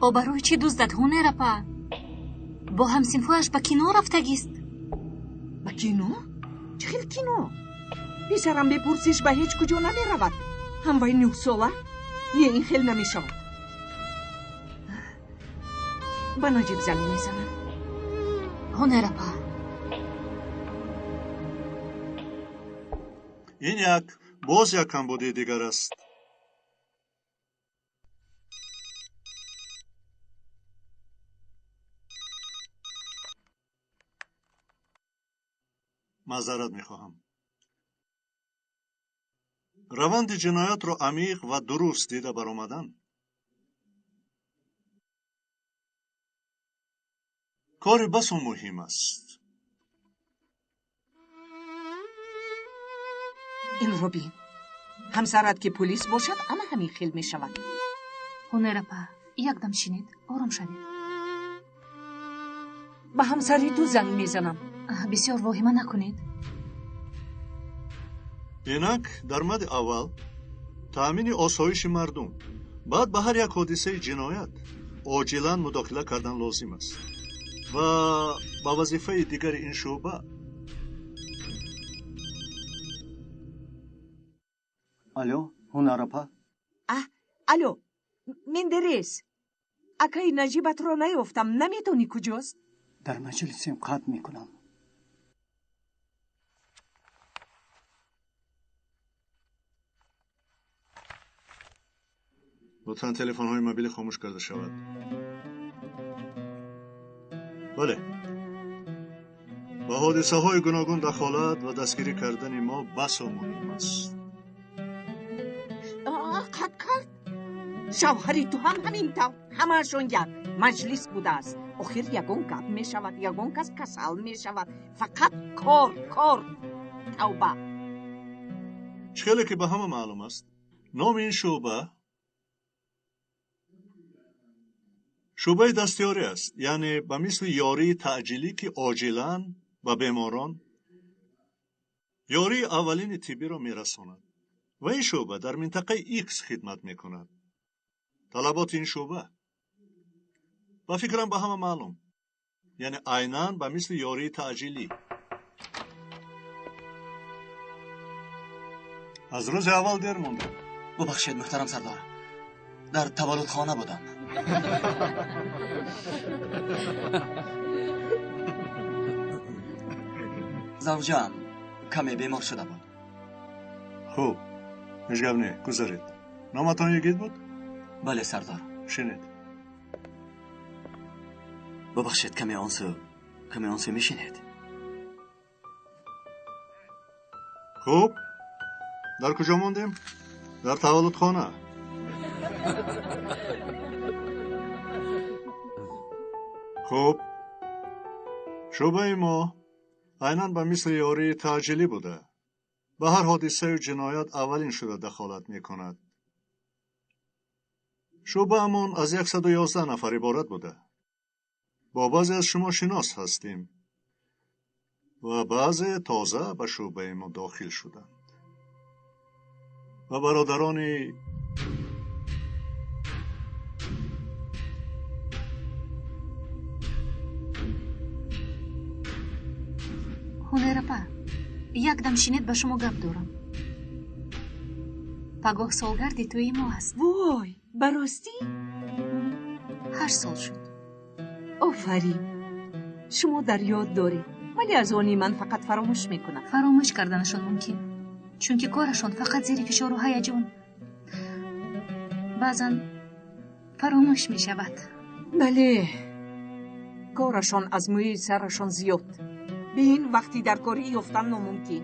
О, барои чӣ дуздад, Ҳунерапа? Бо ҳамсинфҳояш ба кино рафтагист. Ба кино? Чӣ хел кино? Писарам бепурсиш ба ҳеҷ куҷо намеравад. Ҳам вай 9-сола. Не, ин хел намешавад. Ба Наҷиб занг мезанам. Ҳунерапа. Ин як боз як камбудии дигар аст. Маъзарат мехоҳам. Раванди ҷиноятро амиқ ва дуруст дида баромадан кори басо муҳим аст. Инро бин, ҳамсарат ки пулис бошад, ана ҳамин хел мешавад. Ҳунерапа, якдам шинед, ором шавед. Ба ҳамсари ту занг мезанам. Бисёр воҳима накунед. Инак, дар мади аввал таъмини осоиши мардум, баъд ба ҳар як ҳодисаи ҷиноят оҷилан мудохила кардан лозим аст ва ба вазифаи дигари ин шӯъба Алло, Ҳунарапа. А, алло, Мендерес, акаи Наҷибатро наёфтам, намедонӣ куҷост? Дар маҷлисем, қатъ мекунам. Лутфан телефонҳои мобилӣ хомӯш карда шавад. Бале, ба ҳодисаҳои гуногун дахолат ва дастгирӣ кардани мо басо муҳим аст. Қатъ кард. Шавҳари ту ҳам ҳамин тавр, ҳамаашон як маҷлис будааст. Охир ягон гап мешавад, ягон кас касал мешавад, фақат кор, кор, тавба. Чӣ хеле ки ба ҳама маълум аст, номи ин шӯъба шӯъбаи дастёрӣ аст, яъне ба мисли ёрии таъҷилӣ, ки оҷилан ба беморон ёрии аввалини тиббиро мерасонад, ва ин шӯъба дар минтақаи Икс хидмат мекунад. Талаботи ин шӯъба, ба фикрам, ба ҳама маълум, яъне айнан ба мисли ёрии таъҷилӣ. Аз рӯзи аввал дер мондем. Бубахшед, муҳтарам сардор. Дар таваллудхона будам. Завҷаам каме бемор шуда буд. Хуб, ҳеҷ гап не, гузаред. Номатон Йигит буд? Бале, сардор. Шинед. Бубахшед, каме он сӯ мешинед. Хуб, дар куҷо мондем? Дар таваллудхона. Хуб, шӯъбаи мо айнан ба мисли ёрии таъҷилӣ буда, ба ҳар ҳодисаю ҷиноят аввалин шуда дахолат мекунад. Шӯъбаамон аз 111 нафар иборат буда, бо баъзе аз шумо шинос ҳастем ва баъзе тоза ба шӯъбаи мо дохил шуданд ва бародарони Ҳунерапа, якдам шинед, ба шумо гап дорам. Пагоҳ солгарди тӯи мо аст. Вой, ба ростӣ? 8 сол шуд. Офарин, шумо дар ёд доред, вале аз они ман фақат фаромӯш мекунам. Фаромӯш карданашон мумкин, чунки корашон фақат зери фишору ҳаяҷон, баъзан фаромӯш мешавад. Бале, корашон аз мӯи сарашон зиёд. Бин, вақти дар корӣ ёфтан номумкин.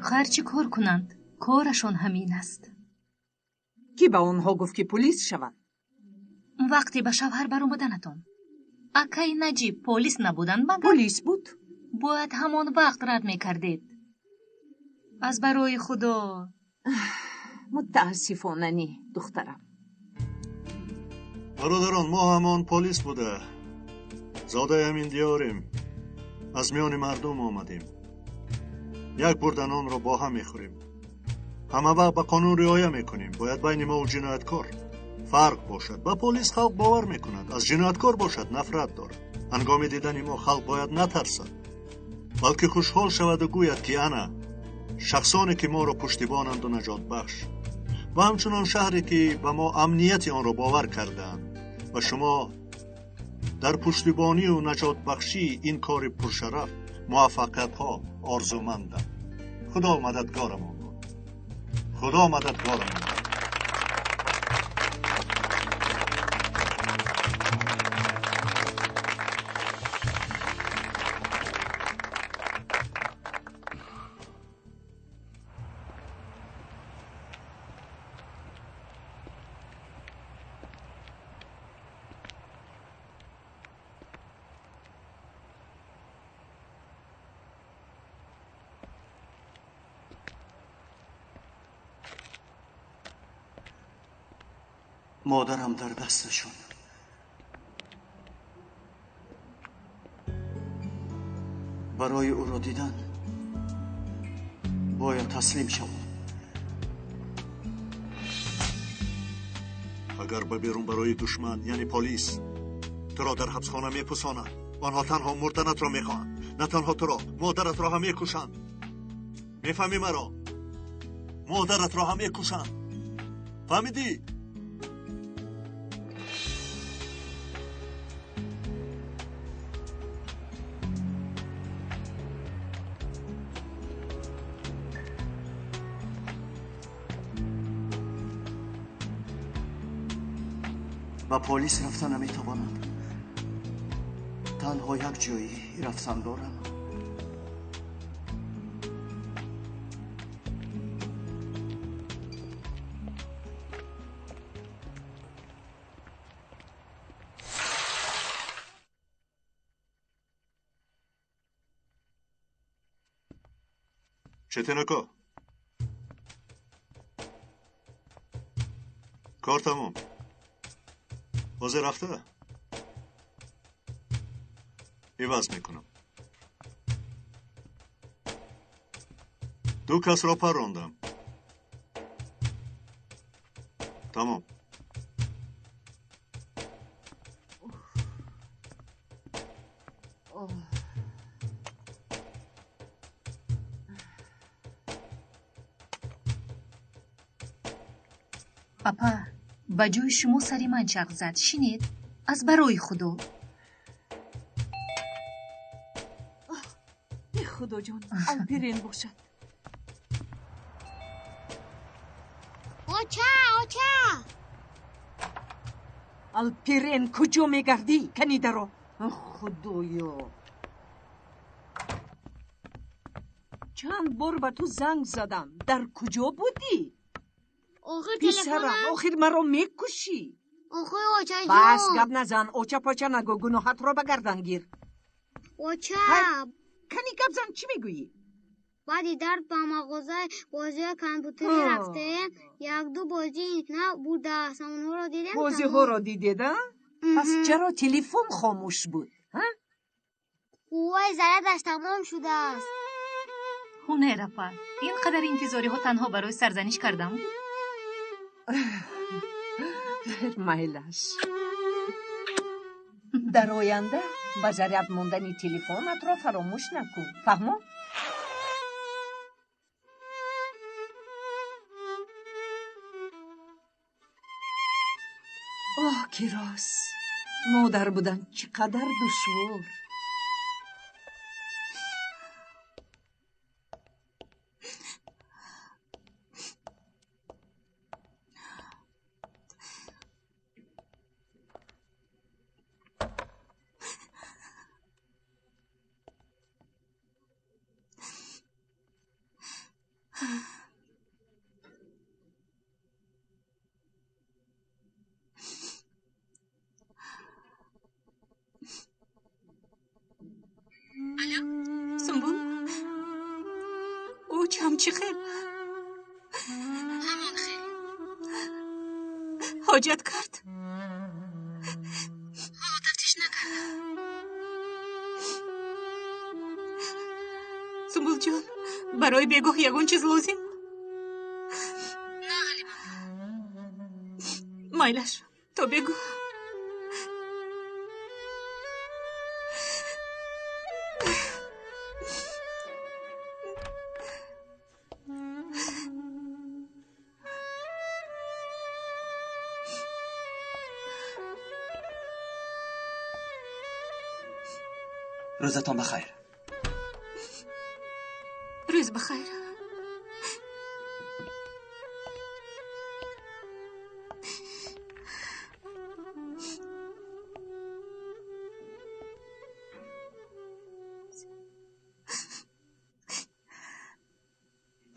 Ҳарчи кор кунанд, корашон ҳамин аст. Кӣ ба онҳо гуфт, ки пулис шаванд? Вақте ба шавҳар баромаданатон акаи Наҷиб полис набуданд магар? Полис буд. Бояд ҳамон вақт рад мекардед, аз барои Худо. Мутаассифона, не, духтарам. Бародарон, мо ҳамон полис буда, зодаи ҳамин диёрем, аз миёни мардум омадем. Як бурда нонро бо ҳам мехӯрем, ҳама вақт ба қонун риоя мекунем. Бояд байни мову ҷинояткор фарқ бошад. Ба полис халқ бовар мекунад, аз ҷинояткор бошад, нафрат дорад. Ҳангоми дидани мо халқ бояд натарсад, балки хушҳол шаваду гӯяд, ки ана шахсоне, ки моро пуштибонанду наҷотбахш, ва ҳамчунон шаҳре, ки ба мо амнияти онро бовар кардаанд. Ва шумо дар пуштибонию наҷотбахшии ин кори пуршараф муваффақиятҳо орзумандам. Худо мададгорамон буд, Худо мададгорамон буд. Модарам дар дасташон. Барои ӯро дидан бояд таслим шавам. Агар ба берун барои душман, яъне полис туро дар ҳабсхона мепусонад. Онҳо танҳо мурданатро мехоҳанд. На танҳо туро, модаратро ҳам мекушанд. Мефаҳмӣ маро? Модаратро ҳам мекушанд, фаҳмидӣ? Ба полис рафта наметавонам. Танҳо як ҷои рафтан дорам. Четин ака, кор тамом. Ҳозир рафта иваз мекунам. Ду касро паррондам, тамом. Апа, Ба ҷои шумо сари ман чарх зад. Шинед, аз барои Худо. Худоҷон, Алпирен бошад. Оча, оча! Алпирен, куҷо мегардӣ? Кани даро. Худоё! Чанд бор ба ту занг задам. Дар куҷо будӣ? Охир Писарам, телефонам. охир маро мекушӣ. Охир очаҷон. Бас, гап назан, оча поча нагӯ, гуноҳатро ба гардан гир. Оча. Кани гап зан, чӣ мегӯӣ? Баъди дард ба мағозаи бозиҳои компютерӣ рафтем. Якду бозии нав будааст. Онҳоро дидем. Бозиҳоро дидед, а? Пас чаро телефон хомӯш буд? Қувваи зарядаш тамом шудааст. Ҳунер апа, ин қадар интизориҳо танҳо барои сарзаниш кардан буд? Майлаш. Дар оянда ба заряд мондани телефонатро фаромӯш накун. Фаҳмо? Оҳ, ки рост! Модар будан чӣ қадар душвор. Сумбул, очам чӣ хел? Ҳамон хел. Ҳоҷат кард? Ҳоло тафтиш накардам. Сумбулҷон, барои бегоҳ ягон чиз лозим? На, Ҳалима. Майлаш, то бегоҳ. Рӯзатон бахайр. Рӯз бахайр.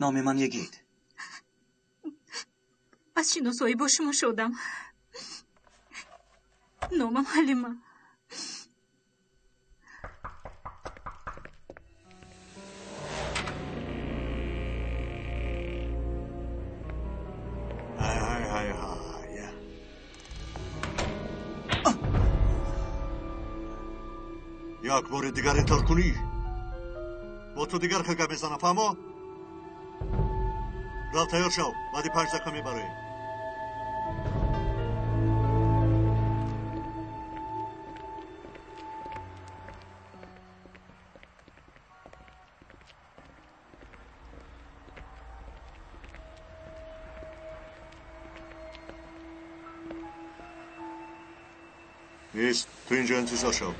Номи ман Йигит. Аз шиносоӣ бо шумо шодам. Номам Ҳалима. Ҳай, ҳай, ҳай, ҳай. Як бори дигар ин тавр кунӣ, бо ту дигар хел гап мезанам, фаҳмо? Рав, тайёр шав, баъди 5 дақиқа мебароем. Нест, ту инҷо интизор шав.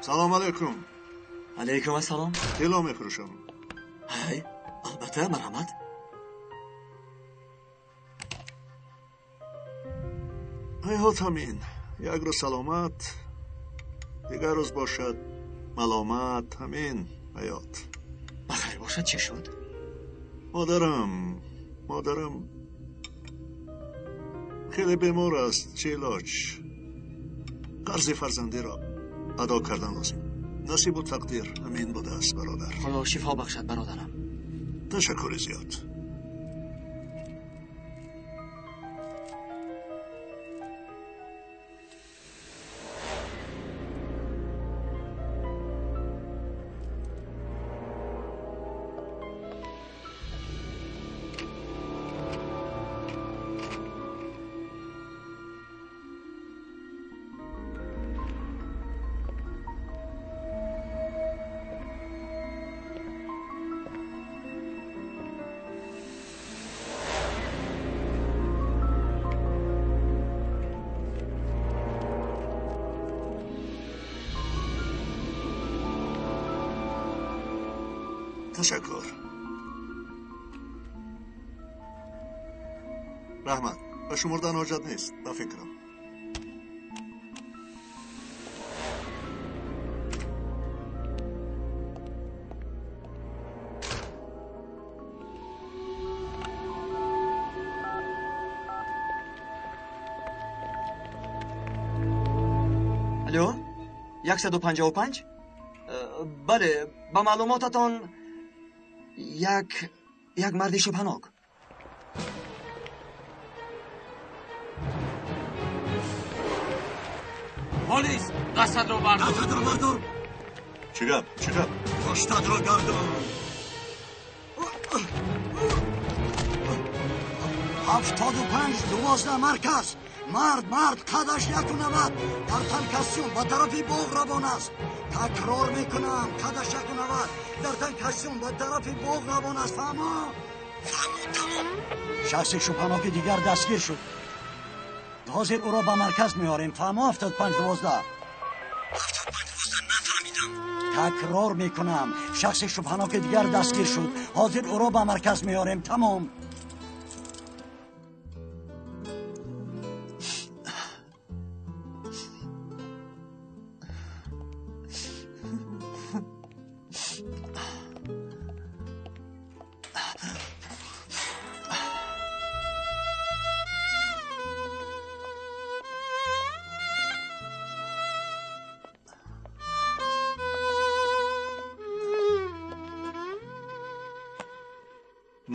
Салом алайкум. Алайкум ассалом. Тилло мефурӯшам. Ҳай, албатта, марҳамат. Ҳайҳот, ҳамин як рӯз саломат, дигар рӯз бошад маломат, ҳамин ҳаёт. Бахайр бошад, чӣ шуд? Модарам хеле бемор аст. Чӣ илоҷ, қарзи фарзандиро адо кардан лозим. Насибу тақдир ҳамин будааст, бародар. Худо шифо бахшад, бародарам. Ташаккури зиёд. Ташаккур. Раҳмат. Ба шумурдан ҳоҷат нест, ба фикрам. Алло, 155? Бале, ба маълумотатон як марди шубҳанок. Полис, дастатро бардор. Дастатро бардор. Чӣ гап? Чӣ гап? Пуштатро гардон. 75 12 марказ. Мард қадаш 1.90 дар тан костюм ба тарафи боғ равон аст. Такрор мекунам, қадаш 1.90 дар тан костюм ба тарафи боғ равон аст. Фаҳмо? Фаҳмо, тамом. Шахси шубҳаноки дигар дастгир шуд. Ҳозир ӯро ба марказ меорем. Фаҳмо? 75 12. 75 12 нафаҳмидам. Такрор мекунам, шахси шубҳаноки дигар дастгир шуд. Ҳозир ӯро ба марказ меорем. Тамом.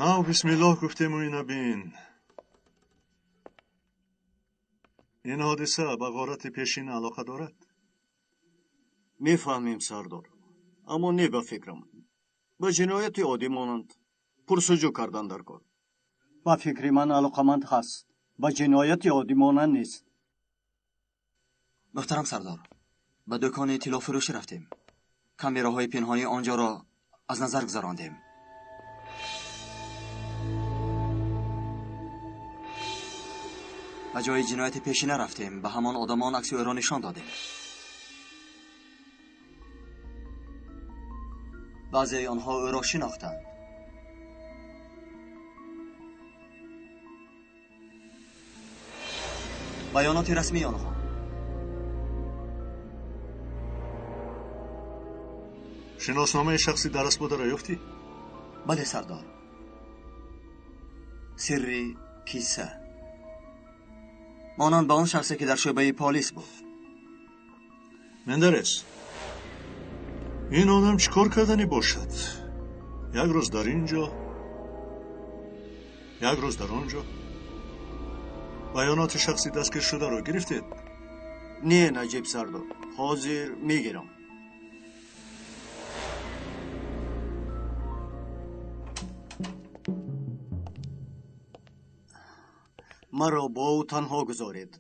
Нав бисмиллоҳ гуфтему ина бин. Ин ҳодиса ба ғорати пешина алоқа дорад? Мефаҳмем, сардор, аммо не ба фикрам. Ба ҷинояти оддӣ монанд пурсуҷӯ кардан дар кор. Ба фикри ман алоқаманд ҳаст, ба ҷинояти оддӣ монанд нест. Муҳтарам сардор, ба дукони тиллофурӯшӣ рафтем. Камераҳои пинҳонии он ҷоро аз назар гузарондем. Ба ҷои ҷинояти пешина рафтем, ба ҳамон одамон акси ӯро нишон додем. Баъзеи онҳо ӯро шинохтанд. Баёноти расмии онҳо. Шиносномаи шахси дараст бударо ёфтӣ? Бале, сардор. Сирри киса. Монанд ба он шахсе ки дар шӯъбаи полис буд. Мендерес, ин одам чӣ кор карданӣ бошад? Як рӯз дар ин ҷо, як рӯз дар он ҷо. Баёноти шахси дастгиршударо гирифтед? Не, Наҷиб сардор, ҳозир мегирам. Маро бо ӯ танҳо гузоред.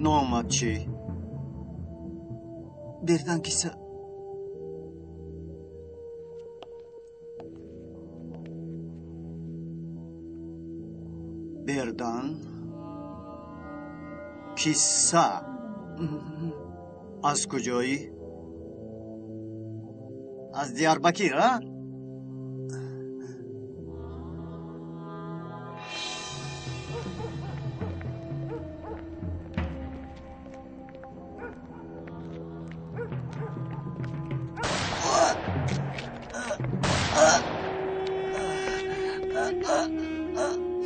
Номат чӣ? Бердан киса. Бердан киса. Аз куҷоӣ? Аз Диярбакир, а?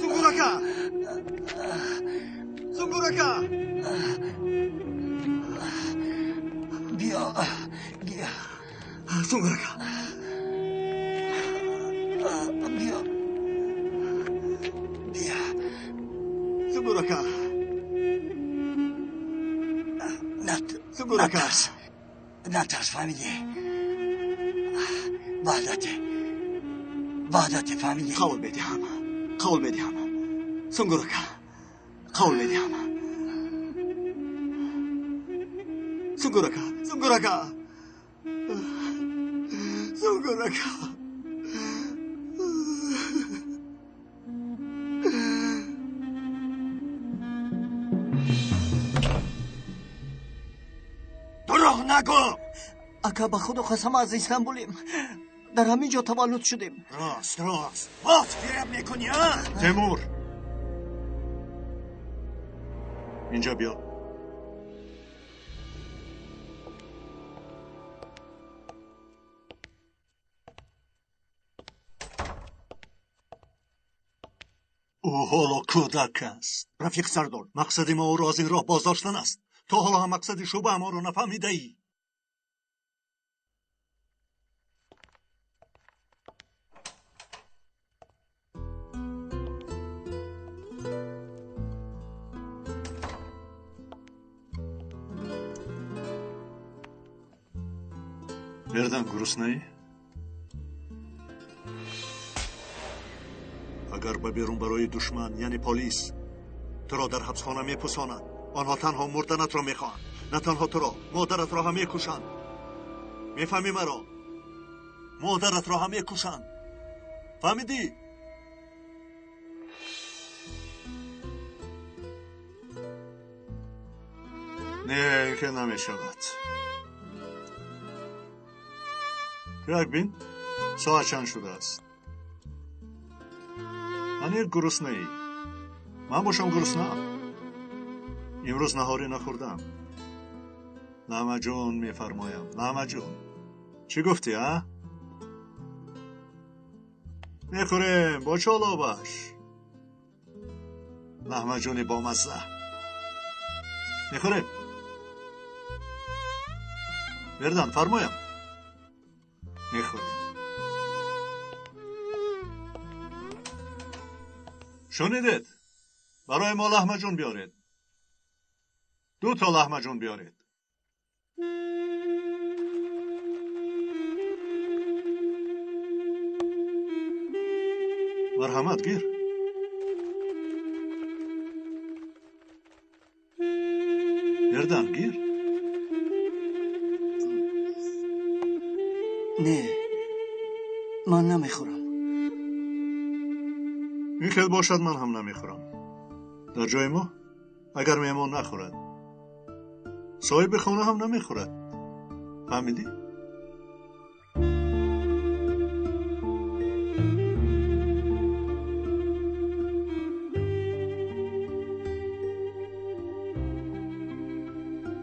Сунгурака! Сунгурака! Биё, биё. Сунгурака! Биё. Биё. Сунгурака! Сунгурака! Натарс. Натарс, фаҳмидӣ? Ваъдате. Ваъдате, фаҳмидӣ? Қавл медиҳам. Қавл медиҳам. Сунгурака. Қавл медиҳам. Сунгурака, Сунгурака. Сунгурака. نگو. اکا به خدا قسم از استانبولیم، در همین جا تولد شدیم. راست راست، باز فریب میکنی ها؟ تیمور اینجا بیا. او حالا کودک است. رفیق سردار، مقصد ما او را از این راه بازداشتن است. تا حالا هم مقصد شعبه ما را نفهمیده ای. بردن گرسنه ای؟ اگر به بیرون برای دشمن یعنی پلیس تو را در حبسخانه میپوساند، آنها تنها مردنت را میخواهند، نه تنها تو را، مادرت را هم میکشند. میفهمی مرا؟ مادرت را هم میکشند. فهمیدی؟ نه که نمیشود. یک بین ساعت چند شده است؟ من یک گرسنه ای. من باشم گرسنه. امروز نهاری نخوردم. لحمه جون میفرمایم، لحمه جون. چی گفتی ها؟ میخوریم با چالابش. لحمه جونی با مزه میخوریم. بردن فرمایم میخوریم. شنیدید؟ برای ما لحمه جون بیارید. 2 تا لحمه جون بیارید. مرحمت گیر. بردن گیر. نه من نمیخورم. این خیلی باشد من هم نمیخورم. در جای ما اگر مهمان نخورد صاحب خانه هم نمیخورد. فهمیدی؟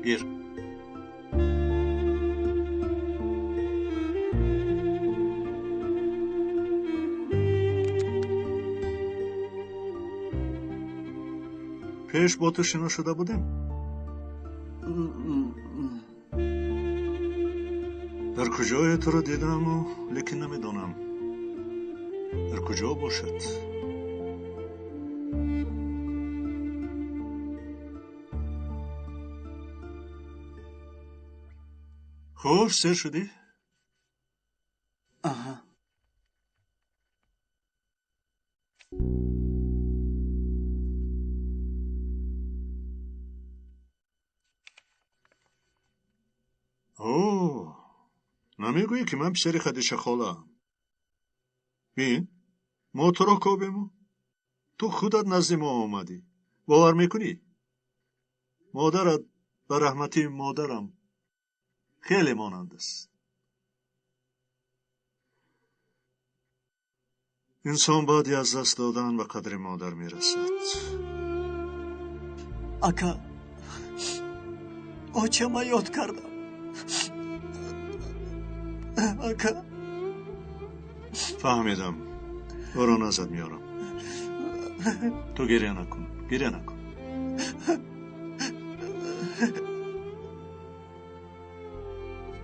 گیر. پیش با تو شنا شده بودیم؟ در کجای تو را دیدم و لیکن نمیدانم در کجا باشد. خوش سیر شدی؟ آها. اوه، نمیگویی که من پسر خدیجه خاله‌ام؟ بین ما تو را کوبیم، تو خودت نزد ما آمدی. باور میکنی؟ مادرت به رحمتی مادرم خیلی مانند است. انسان بعد از دست دادن به قدر مادر میرسد. اکا آچما یاد کردم. اکا فهمیدم. او را نزد میارم. تو گریه نکن، گریه نکن.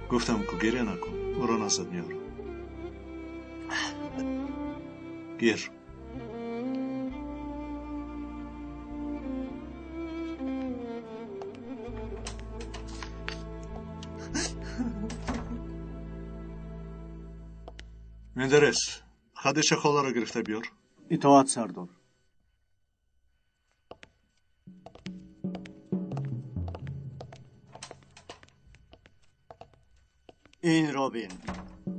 گفتم که گریه نکن، او را نزد میارم. گیر. مندرس، خدیجه خاله را گرفته بیار. اطاعت سردار. این را بین،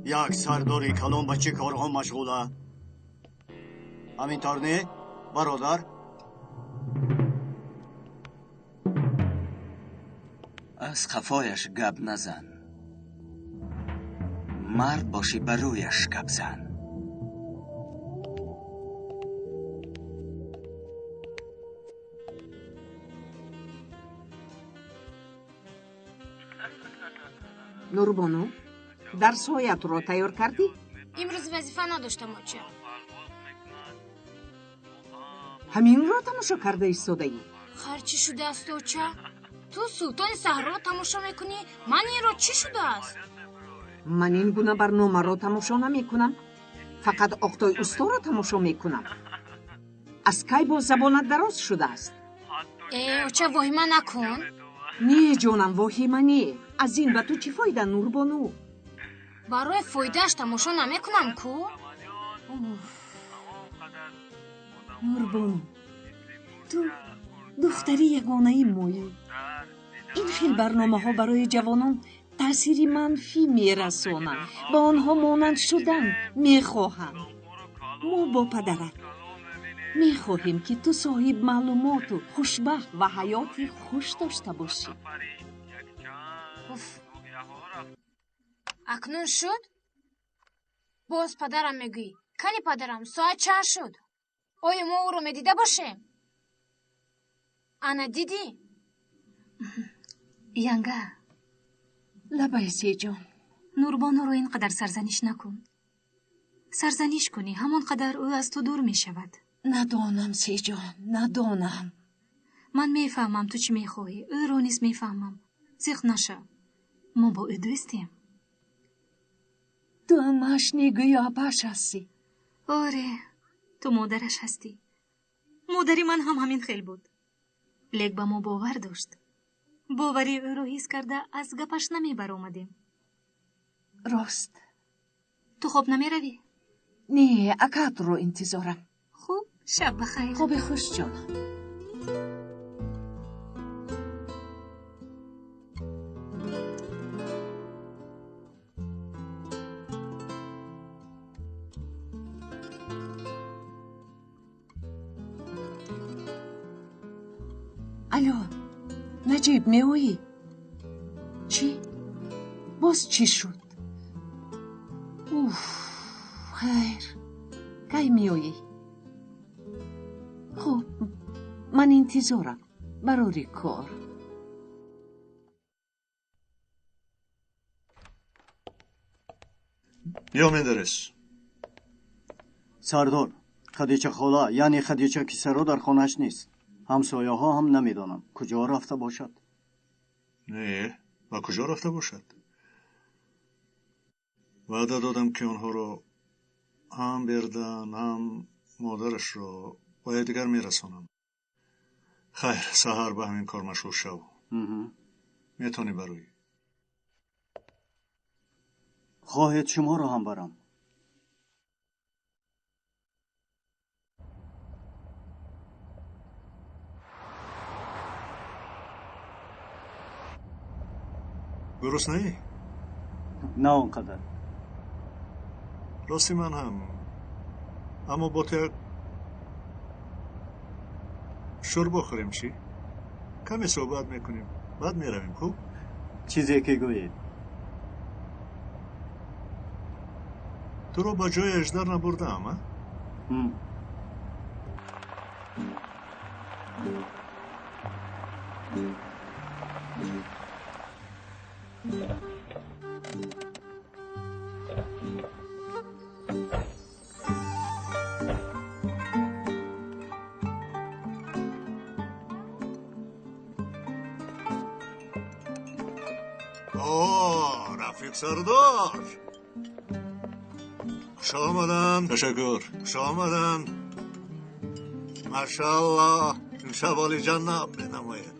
یک سردار کلان به چه کارها مشغوله؟ همینطور نه برادر؟ Аз қафояш гап назан, мард бошӣ, ба рӯяш гап зан. Нурбону, дарсҳоятро тайёр кардӣ? Имрӯз вазифа надоштам, оча. Ҳаминро тамошо карда истодаӣ? Хар, чӣ шудааст, оча? Ту Султони саҳроро тамошо мекунӣ, ман инро чӣ шудааст? Ман ин гуна барномаро тамошо намекунам, фақат Оқтои усторо тамошо мекунам. Аз кай боз забонат дароз шудааст? Э, оча, воҳима накун. Не, ҷонам, воҳима не. Аз ин ба ту чӣ фоида, Нурбону? Барои фоидааш тамошо намекунам ку. Нурбону, ту духтари ягонаи моӣ. Ин хел барномаҳо барои ҷавонон таъсири манфӣ мерасонанд, ба онҳо монанд шудан мехоҳанд. Мо бо падарат мехоҳем, ки ту соҳиб маълумоту хушбахт ва ҳаёти хуш дошта бошӣ. Уф, акнун шуд? Боз падарам мегӯӣ. Кани падарам, соат чанд шуд? Оё мо ӯро медида бошем? Ана, дидӣ? Янга. Лабай, Сеҷон. Нурбонуро ин қадар сарзаниш накун. Сарзаниш кунӣ, ҳамон қадар ӯ аз ту дур мешавад. Надонам, Сеҷон, надонам. Ман мефаҳмам, ту чӣ мехоҳӣ, ӯро низ мефаҳмам. Зиқ нашав, мо бо ӯ дӯстем. Ту амаш негӯё апаш ҳастӣ. Оре, ту модараш ҳастӣ. Модари ман ҳам ҳамин хел буд, лек ба мо бовар дошт. Бовари ӯро ҳис карда, аз гапаш намебаромадем. Рост. Ту хоб намеравӣ? Не, акаатро интизорам. Хуб, шаб ба хайр. Хоби хуш, ҷонам. Алло, Наҷиб, меоӣ? Чӣ? Боз чӣ шуд? Уф, хайр, кай меоӣ? Хуб, ман интизорам. Барори кор. Биё, Мендерес. Сардор, Хадича хола, яъне Хадича Кисаро, дар хонааш нест. Ҳамсояҳо ҳам намедонанд, куҷо рафта бошад. Не, ба куҷо рафта бошад? Ваъда додам, ки онҳоро ҳам Бердан, ҳам модарашро ба якдигар мерасонам. Хайр, саҳар ба ҳамин кор машғул шав. Метавонӣ бароӣ. Хоҳед, шуморо ҳам барам? Гуруснаӣ? На он қадар. Рости, ман ҳам, аммо бо ту як шӯрбо хӯрем, чӣ? Каме суҳбат мекунем, баъд меравем, хуб? Чизе ки гӯед. Туро ба ҷои Аждар набурдаам, а? О, рафиқ сардор, хуш омадан. Ташаккур, хуш омадан. Машааллоҳ, имшаб олиҷанноб менамояд.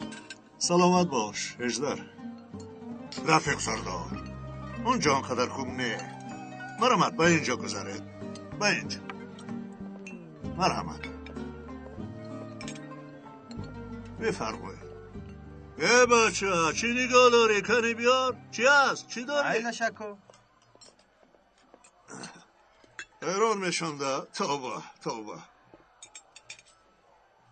Саломат бош, Эждар. Рафиқ сардор, он ҷо он қадар хуб не. Марҳамат, ба ин ҷо гузаред, ба ин ҷо, марҳамат, бифармоед. Э, бача, чӣ нигоҳ дорӣ? Кани биёр, чӣ аст, чӣ дорӣ? Айлашаку. Ҳайрон мешонда. Тавба, тавба.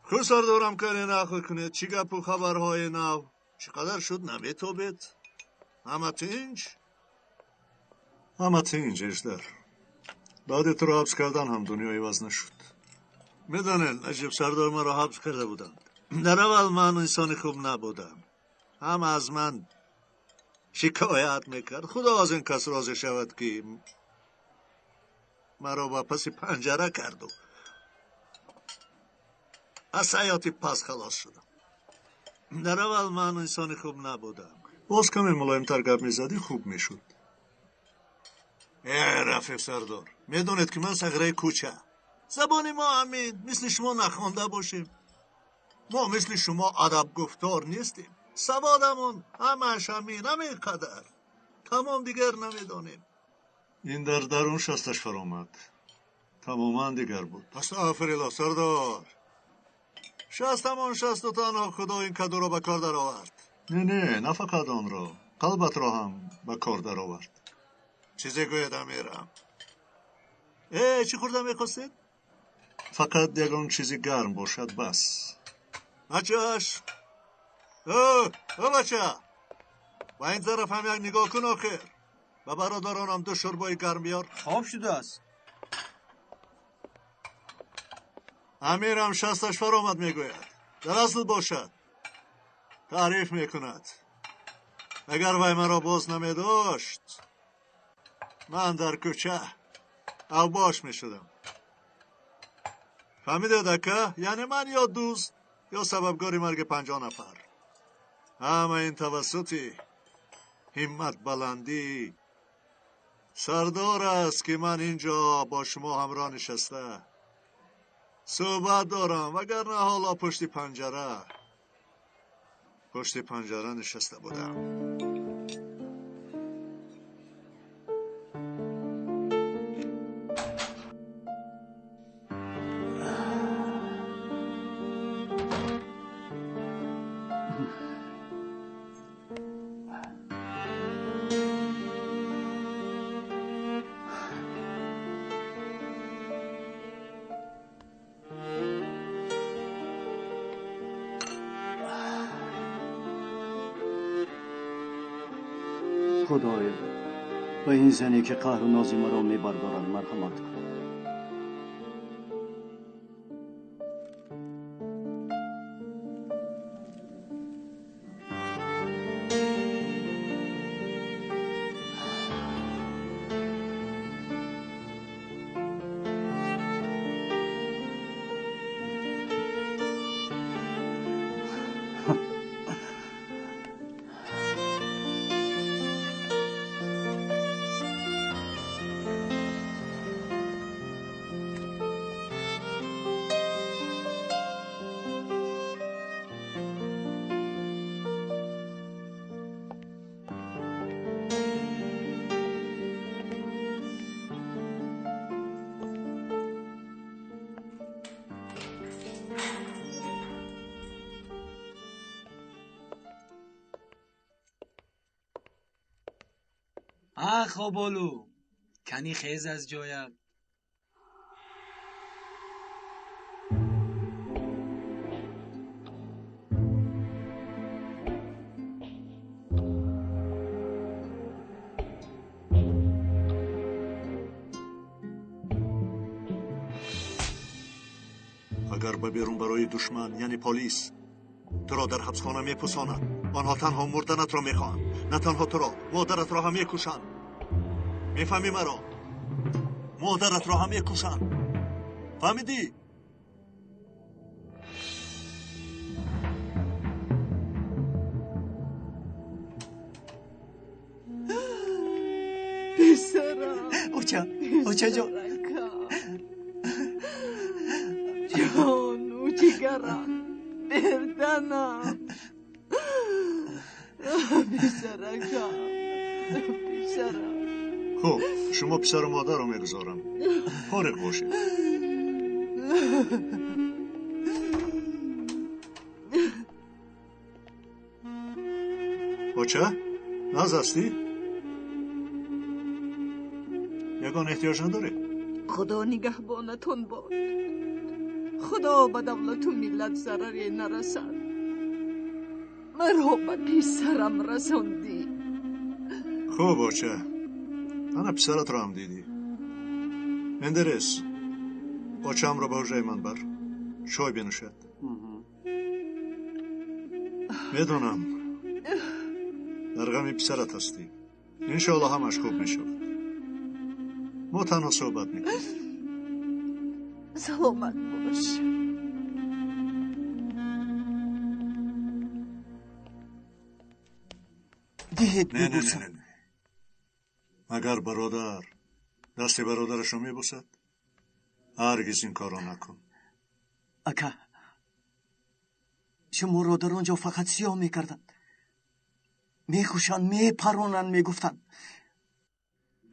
Хуб, сардорам, кане нақл кунед, чӣ гапу хабарҳои нав, چقدر شد نمیتابید؟ همه تینج؟ همه تینج اجدر. بعد تو را حبس کردن هم دنیا عوض نشد. میدانید نجیب سردار ما را حبس کرده بودند. در اول من انسان خوب نبودم. هم از من شکایت میکرد. خدا از این کس راضی شود که مرا با پس پنجره کرد و از حیات پس خلاص شدم. در اول من انسان خوب نبودم. باز کمی ملایمتر گپ میزدی خوب میشد. ای رفیق سردار، میدونید که من صغیره کوچه، زبان ما همین، مثل شما نخوانده باشیم. ما مثل شما ادب گفتار نیستیم. سوادمون همش همین، همین قدر. تمام دیگر نمیدانیم. این در درون شستش فرامد. تماما دیگر بود. استغفرالله سردار. شستمان شست و تنها خدا این کدو را به کار در آورد. نه نه، نه فقط آن را، قلبت را هم به کار در آورد. چیزی گوید امیرم. ای چی خورده میخواستید؟ فقط یگان چیزی گرم باشد بس. بچهش، او بچه، با این طرف هم یک نگاه کن آخر. به برادرانم دو شربای گرم بیار. خواب شده است. امیرم شستش فرامد میگوید. در اصل باشد. تعریف میکند. اگر وی مرا باز نمی داشت من در کوچه او باش می شدم. فهمیده دکه؟ یعنی من یا دوست یا سببگار مرگ 50 نفر. همه این توسطی همت بلندی سردار است که من اینجا با شما همراه نشسته صحبت دارم، وگرنه حالا پشت پنجره نشسته بودم. خدایا به این زنی که قهر و نازی مرا میبردارد مرحمت کن. خوابالو کنی خیز از جایت. اگر به بیرون برای دشمن یعنی پلیس تو را در حبسخانه میپوساند. آنها تنها مردنت را میخواهند، نه تنها تو را، مادرت را هم میکشند. میفهمی مرا؟ مادرت را هم میکشند. فهمیدی؟ پسرم. اوچا، اوچا جان. جان و جگرم، بردنم. پسرکم، پسرم. خب شما پسر و مادر رو میگذارم. فارغ باشید. بچه ناز هستی؟ یگان احتیاج نداری؟ خدا نگهبانتون باد. خدا به دولت و ملت ضرری نرسد. Маро ба писарам расондӣ. Хуб, оча, ана писаратро ҳам дидӣ. Мендерес, очаамро ба ҳуҷраи ман бар, чой бинӯшад. Медонам, дар ғами писарат ҳастӣ. Иншоалло ҳамаш хуб мешавад. Мо танҳо суҳбат мекунем. Саломат бош. Диҳед Не, не, не, бибӯсам. не, не. Магар бародар дасти бародарашро мебӯсад? Ҳаргиз ин корро накун. Ака, шуморо дар он ҷо фақат сиёҳ мекарданд, мекушанд, мепаронанд, мегуфтанд.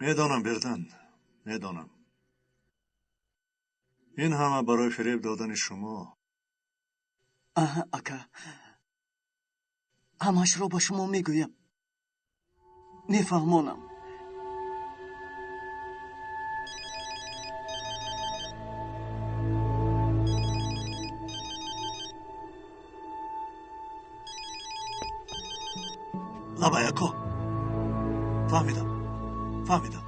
Медонам, Бердан, медонам. Ин ҳама барои фиреб додани шумо. Аҳа, ака, ҳамашро ба шумо мегӯям, мефаҳмонам. Лабай, ако, фаҳмидам, фаҳмидам.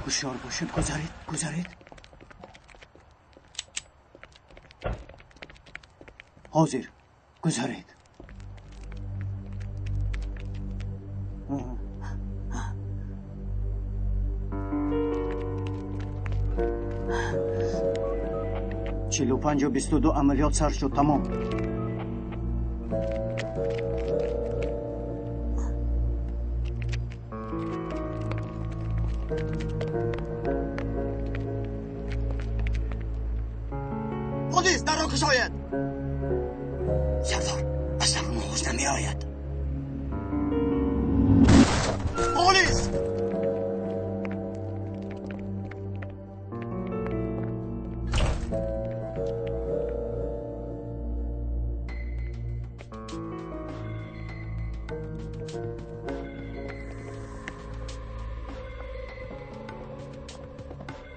Ҳушёр бошед, гузаред, гузаред. Ҳозир гузаред. 45-22 амалиёт сар шуд, тамом. Полис, дарро кушоед! Сардор, аз дарун овоз намеояд. Полис!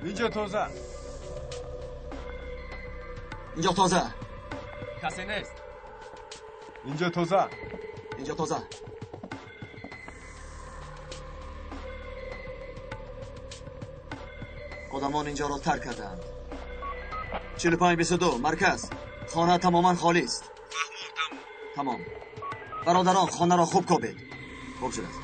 Инҷо тоза. Инҷо тоза. Касе нест. Инҷо тоза. Инҷо тоза. Одамон инҷоро тарк карданд. 45-22 марказ. Хона тамоман холист. Тамом. Бародарон, хонаро хуб кобед. Хуб шудааст.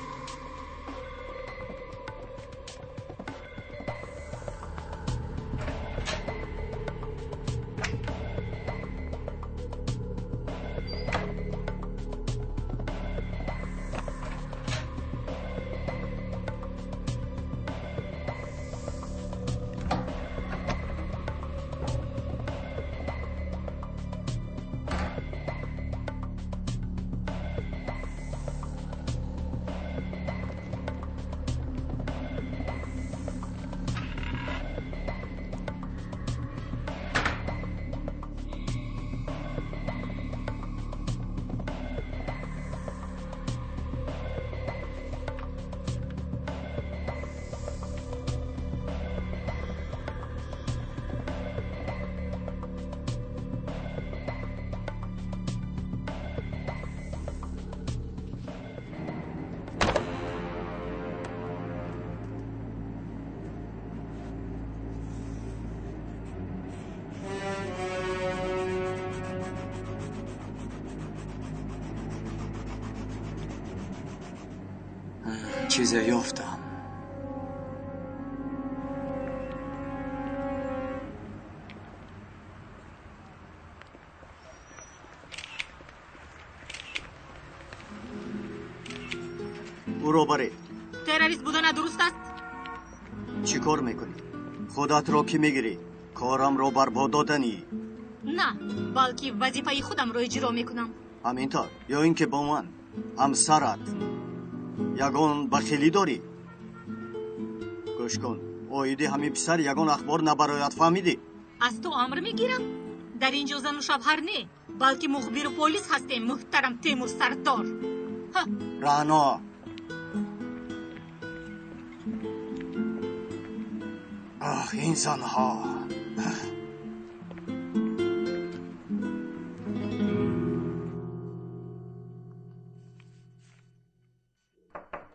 Чизе ёфтам. Ӯро баред. Террорист будана дуруст аст? Чӣ кор мекунӣ? Худатро кӣ мегирӣ? Корамро барбод доданӣ? На, балки вазифаи худамро иҷро мекунам. Ҳамин тавр, ё ин ки бо ман ҳамсарат ягон бахилӣ дорӣ? Гӯш кун, оиди ҳамин писар ягон ахбор набарояд, фаҳмидӣ? Аз ту амр мегирам? Дар ин ҷо зану шавҳар не, балки мухбиру полис ҳастем, муҳтарам Темур Сардор. Рано! Ах, ин занҳо!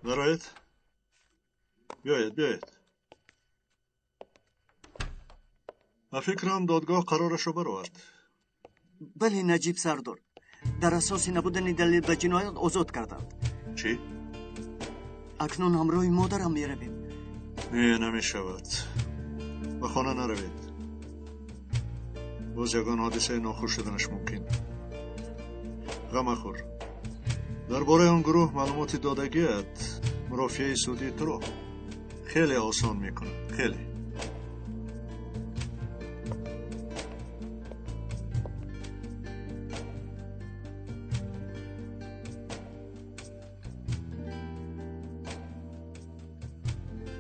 Дароед. Биёед, биёед. Ба фикрам додгоҳ қарорашро баровард. Бале, Наҷиб Сардор. Дар асоси набудани далел ба ҷиноят озод карданд. Чӣ? Акнун ҳамроҳи модарам меравем. Не, намешавад. Ба хона наравед. Боз ягон ҳодисаи нохуш шуданаш мумкин. Ғам махӯр. Дар бораи он гурӯҳ маълумоти додагият мурофиаи судии туро хеле осон мекунад. Хеле.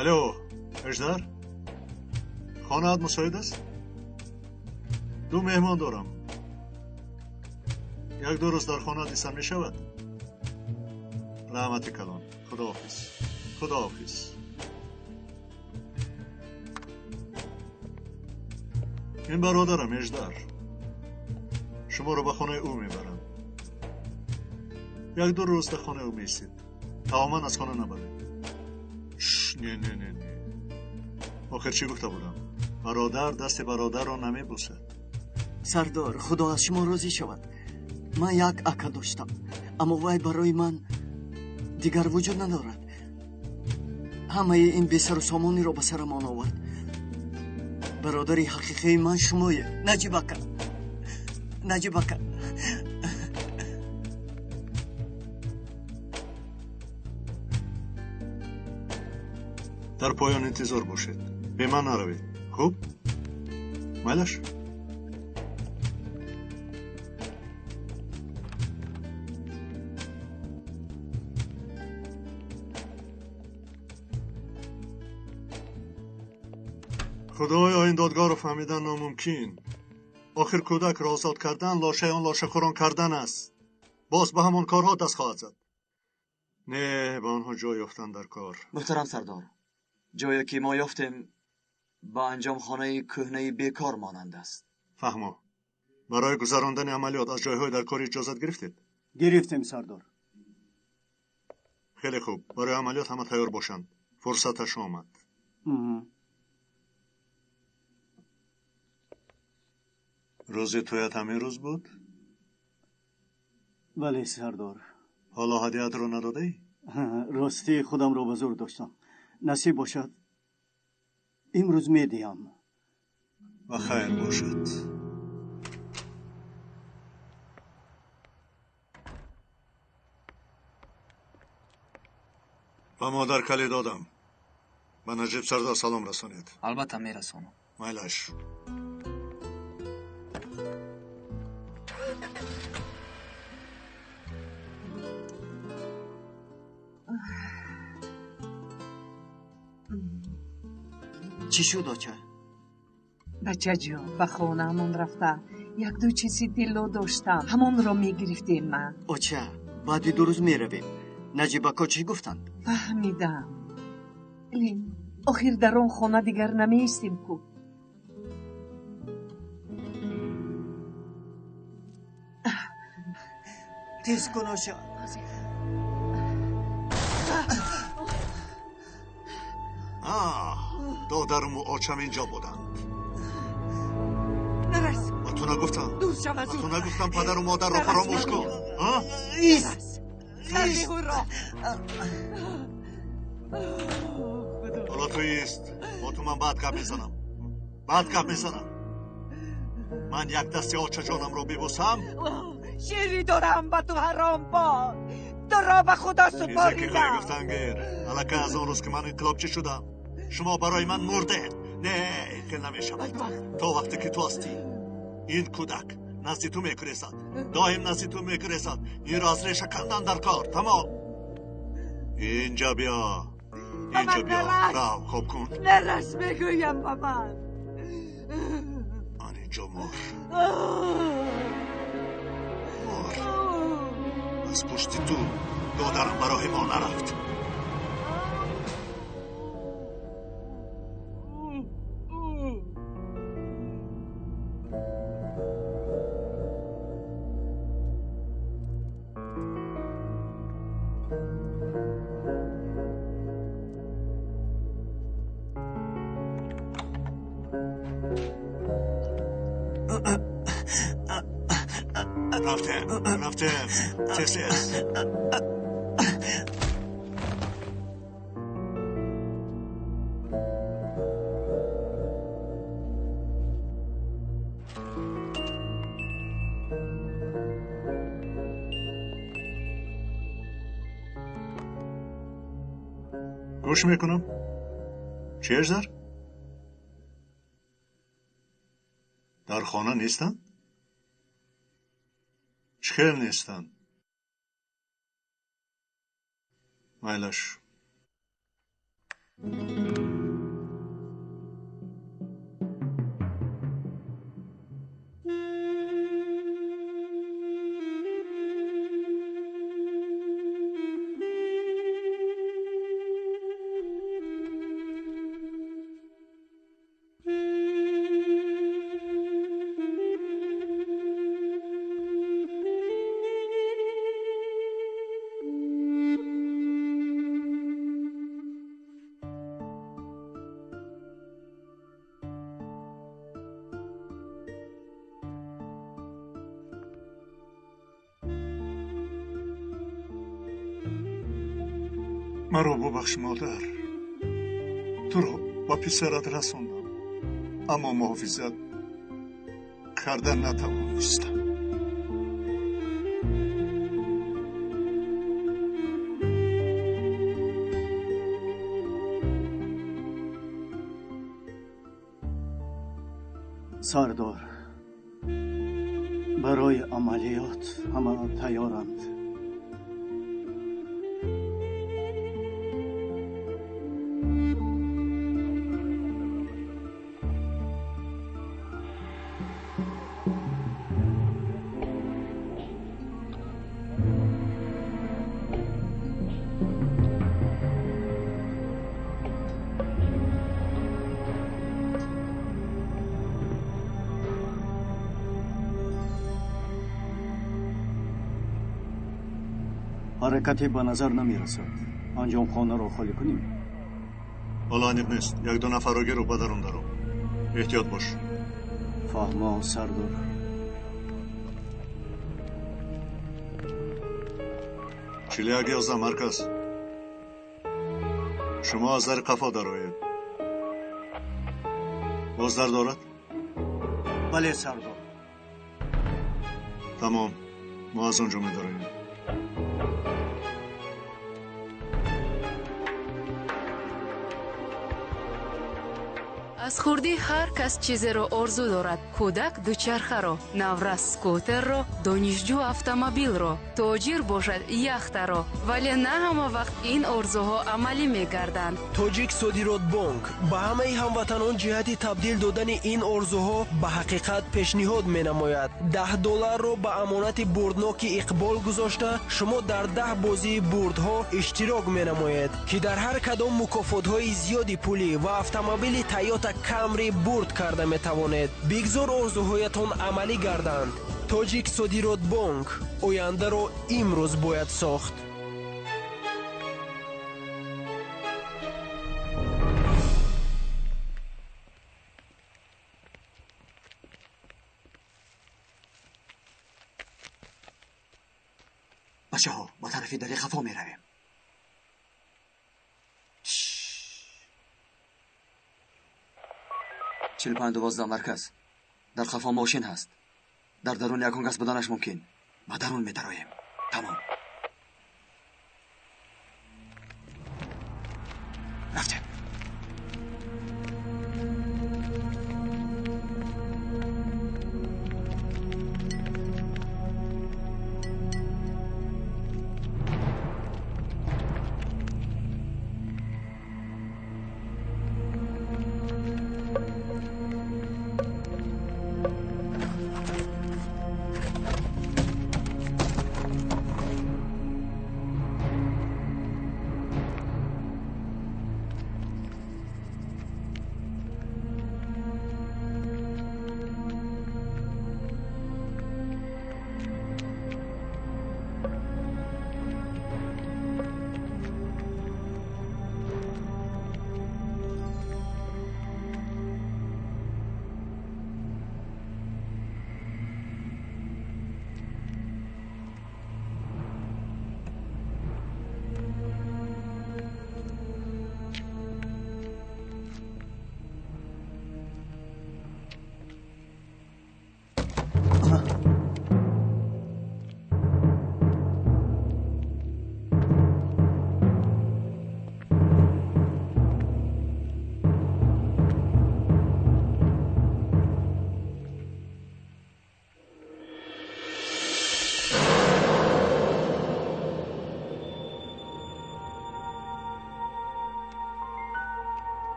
Алло, Эждар? Хонаат мусоид аст? Ду меҳмон дорам. Як-ду рӯз дар хона дистан мешавад? Раҳмати калон. Худоҳофиз. Худоҳофиз. Ин бародарам Эждар. Шуморо ба хонаи ӯ мебарам. Як-ду рӯз дар хонаи ӯ меистед. Тамоман аз хона набаред. Не, не, не, не. Охир чӣ гуфта будам? Бародар дасти бародарро намебусад. Сардор, худо аз шумо розӣ шавад. Ман як ака доштам, аммо вай барои ман дигар вуҷуд надорад. Ҳамаи ин бесару сомониро ба сарамон овард. Бародари ҳақиқии ман шумоед, Наҷиб ака. Наҷиб ака. Дар поён интизор бошед. Бе ман наравед. Хуб? Майлаш? Худоё, ин додгоҳро фаҳмидан номумкин. Охир кӯдакро озод кардан лошаи он лошахӯрон кардан аст. Боз ба ҳамон корҳо даст хоҳад зад. Не, ба онҳо ҷой ёфтан дар кор. Муҳтарам Сардор, ҷое ки мо ёфтем ба анҷомхонаи кӯҳнаи бекор монанд аст. Фаҳмо. Барои гузарондани амалиёт аз ҷойҳои дар кор иҷозат гирифтед? Гирифтем, Сардор. Хеле хуб. Барои амалиёт ҳама тайёр бошанд. Фурсаташ омад. Рӯзи тӯят ҳамин рӯз буд? Бале, Сардор. Ҳоло ҳадиятро надодаӣ? Ростӣ худамро ба зӯр доштам. Насиб бошад, имрӯз медиҳам. Ба хайр бошад. Ба модар калид додам. Ба Наҷиб Сардор салом расонед. Албатта мерасонам. Майлаш. Чӣ шуд, оча? Бачаҷон, ба хонаамон рафта як-ду чизи тилло доштам, ҳамонро мегирифтем ман. Оча, баъди ду рӯз меравем. Наҷиб ако чӣ гуфтанд? Фаҳмидам. Лин, охир дар он хона дигар намеистем ку. Тез кун, оча. Додаруму очам инҷо буданд. Нарас. Ба ту нагуфтам. Дур шав аз Ба ту нагуфтам падару модарро фаромӯш кун. Ист. Ҳоло ту ист. Бо ту ман баъд гап мезанам. Баъд гап мезанам. Ман як дасти очаҷонамро бибусам. Шири дорам ба ту ҳаром бод. Туро ба худо Чизе ки супоридам. хоҳӣ гуфтан гир. Аллакай аз он рӯз ки ман инқилобчӣ шудам, шумо барои ман мурдед. Не, ин хел намешавад. То вақте ки ту ҳастӣ, ин кӯдак назди ту мекурезад. Доим назди ту мекурезад. Инро аз реша кандан дар кор. Тамом. Инҷа биё. Инҷа биё. Нарас. Рав, хоб кун. Нарас мегӯям ба ман. Онҷо мор. Мор. Аз пушти ту додарам ба роҳи мо нарафт. Рафтем, тез-тез. Гӯш мекунам. Чӣ, Аждар? Дар хона нестанд? Чӣ хел нестанд? Майлаш. Маро бубахш, модар. Туро ба писарат расондам, аммо муҳофизат карда натавонистам. Сардор, барои амалиёт ҳама тайёранд. Ҳаракате ба назар намерасад. Анҷом хонаро холӣ кунем. Ҳоло аниқ нест. Як-ду нафарро гиру ба дарун даро. Эҳтиёт бош. Фаҳмо, сардор. 41-11 марказ. Шумо аз дари қафо дароед. Боз дар дорад? Бале, сардор. Тамом. Мо аз он ҷо медароем. Аз хурдӣ ҳар кас чизеро орзу дорад. Кӯдак дучархаро, наврас скутерро, донишҷӯ автомобилро, тоҷир бошад яхтаро. Вале на ҳама вақт ин орзуҳо амалӣ мегарданд. Тоҷик Содиротбонк ба ҳамаи ҳамватанон ҷиҳати табдил додани ин орзуҳо ба ҳақиқат пешниҳод менамояд. 10 долларро ба амонати бурдноки Иқбол гузошта, шумо дар 10 бозии бурдҳо иштирок менамоед, ки дар ҳар кадом мукофотҳои зиёди пулӣ ва автомобили Тойота Камри бурд карда метавонед. Бигзор орзуҳоятон амалӣ гарданд. Тоҷик Содиротбонк ояндаро имрӯз бояд сохт. Бачаҳо, ба тарафи дари хафо меравем. Чил панҷ 12 марказ. Дар хафо мошин ҳаст. Дар дарун ягон кас буданаш мумкин. Ба дарун медароем. Тамом. Рафтем.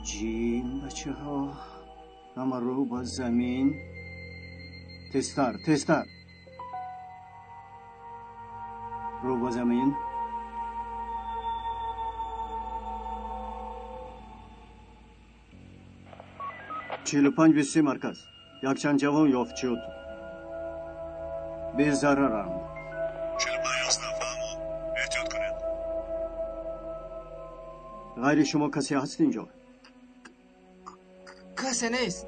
Ҷим, бачаҳо, ҳама рӯ ба замин. Тезтар, тезтар. Рӯ ба замин. 45-23 марказ. Якчанд ҷавон ёфт шуд. Безараранд. 45-11 фаҳмо. Эҳтиёт кунед. Ғайри шумо касе ҳаст инҷо? Касе нест.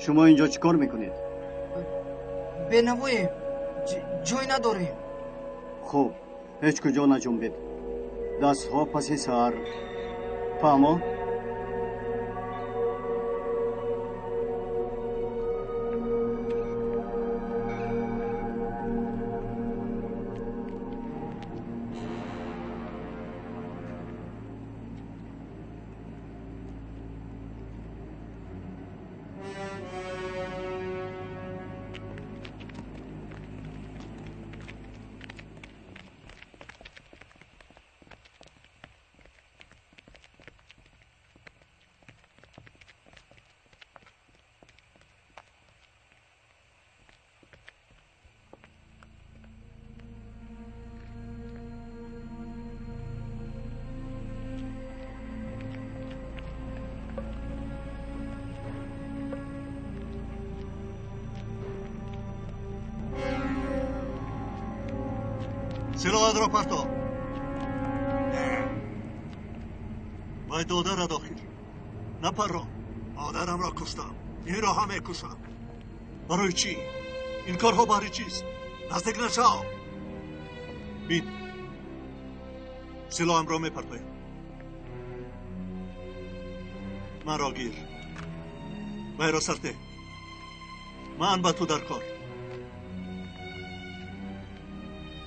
Шумо инҷо чӣ кор мекунед? Бенавоем. Ҷой надорем. Хуб, ҳеҷ куҷо наҷунбед. Дастҳо паси сар. Фаҳмо? Силоҳатро партоб. Вай додарат охир. Напаррон. Модарамро куштам. Инро ҳам мекушам. Барои чӣ? Ин корҳо баҳри чист? Наздик нашав. Бин. Силоҳамро мепартоям. Маро гир. Вайро сарте. Ман ба ту дар кор.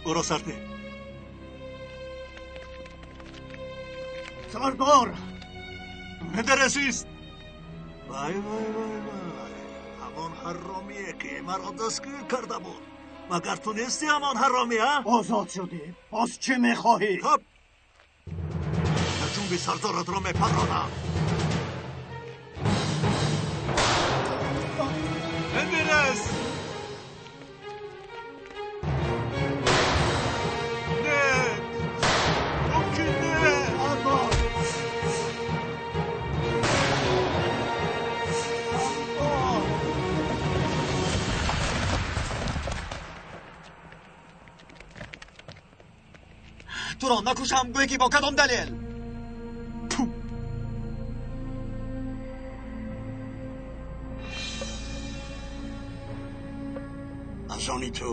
Ӯро сарте. Сардор! Мендересист! Вай, вай, вай, вай. Ҳамон ҳаромие ки маро дастгир карда буд. Магар ту нести ҳамон ҳаромӣ, а? Озод шудӣ. Боз чӣ мехоҳӣ? Хуб. Наҷунби сардоратро мепаронам. Мендерес! Туро накушам, гӯе ки бо кадом далел? Аз они ту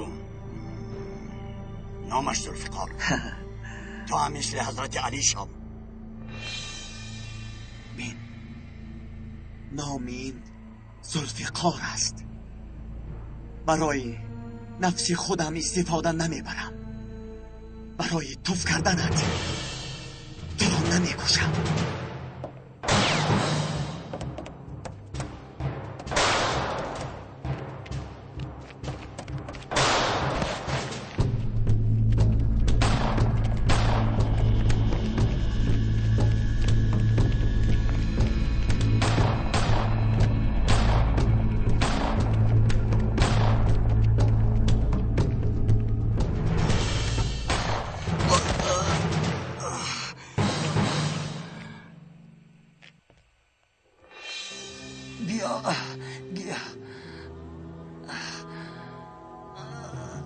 номаш Зулфиқор. Ту ҳам мисли ҳазрати Алӣ шав. Бин, номи ин Зулфиқор аст. Барои нафси худам истифода намебарам. Барои туф карданат туро намекушам.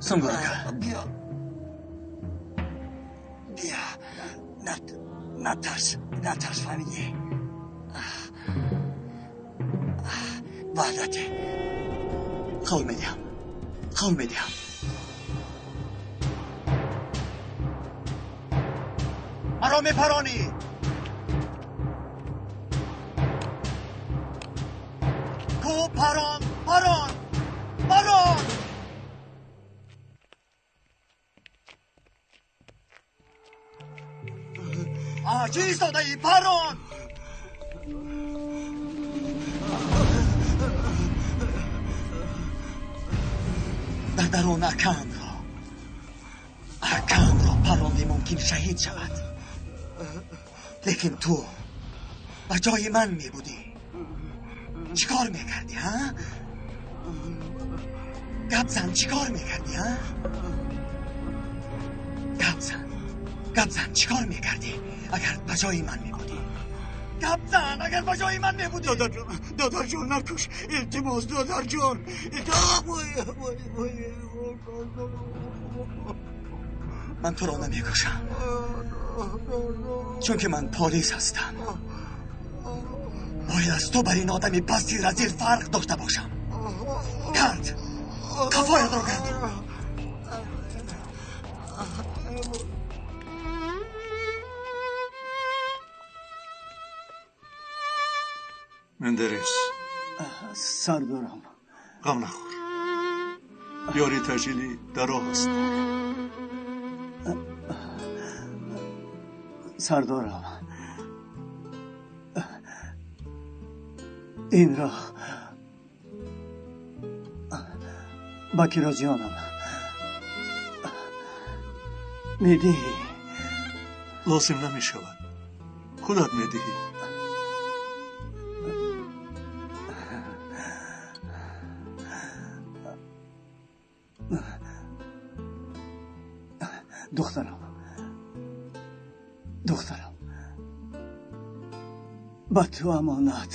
Сунгурака. Биё. Биё. Натарс, натарс, фаҳмидӣ? Ваҳдате. Қавл медиҳам. Қавл медиҳам. Маро мепаронӣ. Ку парон, парон, парон! Чӣ истодаӣ? Парон! Дар дарун акамро парондӣ, мумкин шаҳид шавад. Лекин ту ба ҷои ман мебудӣ, чӣ кор мекардӣ, ҳа? Гап зан, чӣ кор мекардӣ, ҳа? Гап зан, гап зан, чӣ кор мекардӣ, агар ба ҷои ман мебудӣ? Гап зан, агар ба ҷои ман мебудӣ. Додарҷон, додарҷон, накуш, илтимос, додарҷон. Ман туро намекушам, чунки ман полис ҳастам. Бояд аз ту бар ин одами пасти разил фарқ дошта бошам. Гард, қафоятро гард. Мендерес. Сардорам. Ғам нахӯр. Ёри таъҷилӣ дар роҳ аст. Сардорам, инро ба Кирозҷонам медиҳӣ? Лозим намешавад. Худат медиҳӣ. Духтарам, духтарам, ба ту амонат.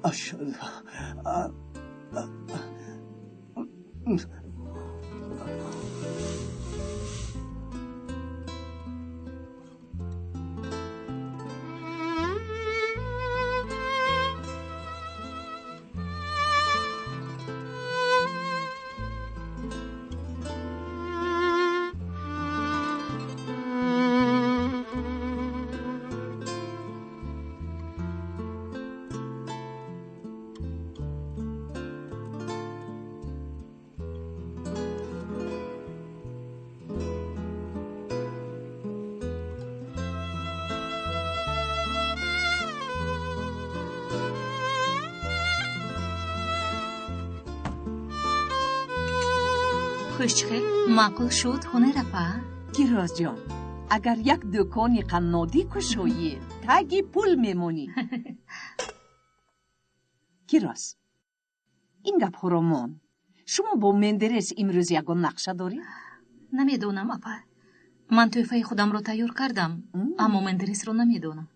Ашҳаду Хушчхел маъқул шуд, Ҳунайрафа? Кирозҷон, агар як дукони қаннодӣ кушоӣ, таги пул мемонӣ. Кироз, ин гапҳоро мон. Шумо бо Мендерес имрӯз ягон нақша доред? Намедонам, апа. Ман тӯҳфаи худамро тайёр кардам, аммо Мендересро намедонам.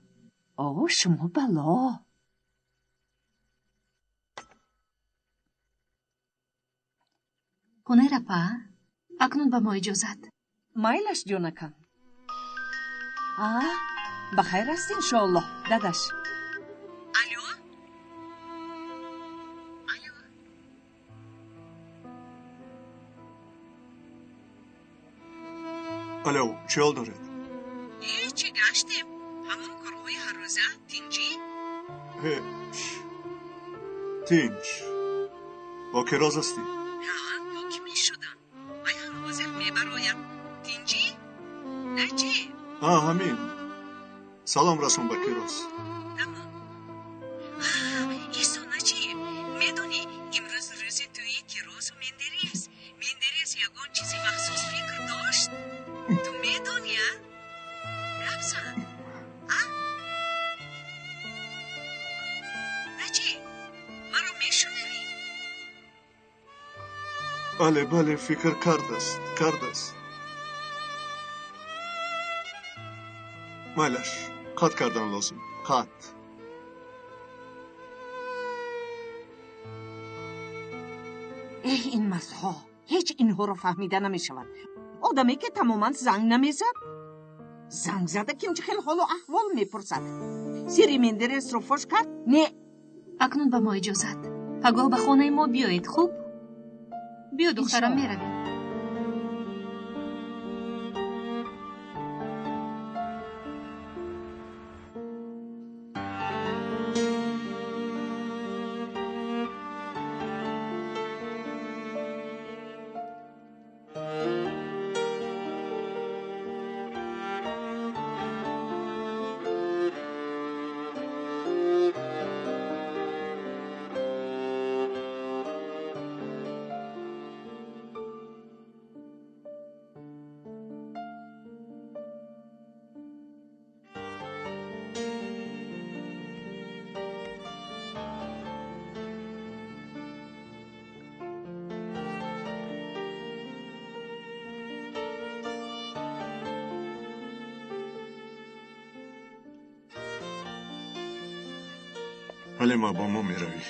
О, шумо бало. Ҳунайрафа, акнун ба мо иҷозат. Майлаш, ҷонакам. А, ба хайр аст, иншоаллоҳ, дадаш. Алё? Алё? Алё, чӣ ҳол доред? Ҳечи, гаштем. Ҳамон корҳои ҳаррӯза, тинҷӣ? Ҳеч. Тинҷ. Бо Кироз ҳастӣ? Мешудам. Вай ҳам ҳозир мебароям. Тинҷӣ? Начи? А, ҳамин. Салом расон ба Кироз. Тамом. Исо, начи? Медонӣ, имрӯз рӯзи тӯи Кирозу Мендерес. Мендерес ягон чизи махсус фикр дошт? Ту медонӣ, а? Гап зан. А? Начи? Маро мешунавӣ? Бале, бале, фикр кардааст, кардааст. Майлаш, қатъ кардан лозим, қатъ. Эҳ, ин мастҳо, ҳеҷ инҳоро фаҳмида намешавад. Одаме ки тамоман занг намезад, занг зада ким чӣ хел ҳолу аҳвол мепурсад. Сири Мендересро фош кард? Не. Акнун ба мо иҷозат. Пагоҳ ба хонаи мо биёед, хуб? Биё, духтарам, меравем. Ҳалима, бо мо меравӣ.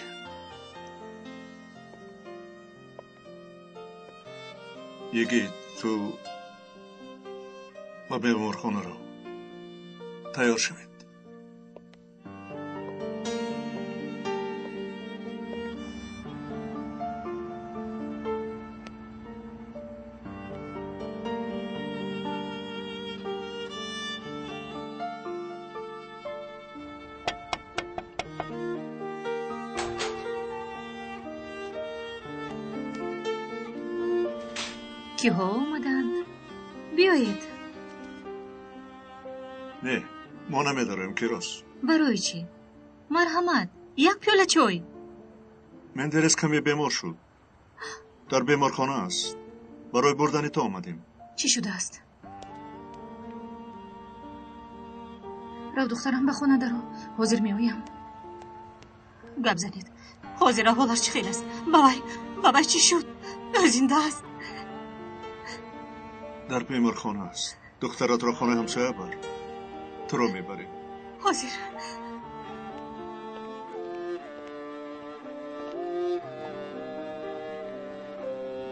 Йигит, ту ба беморхона рав. Тайёр шавед. Киҳо омаданд? Биёед. Не, мо намедорем, Кирос. Барои чӣ? Марҳамат, як пиёла чой. Мендерес каме бемор шуд. Дар беморхона аст. Барои бурдани ту омадем. Чӣ шудааст? Рав, духтарам, ба хона даро. Ҳозир меоям. Гап занед. Ҳозир аҳволаш чӣ хел аст? Бабай, бабай чӣ шуд? Зинда аст? Дар беморхона аст. Духтаратро хонаи ҳамсоя бар. Туро мебарем. Ҳозир.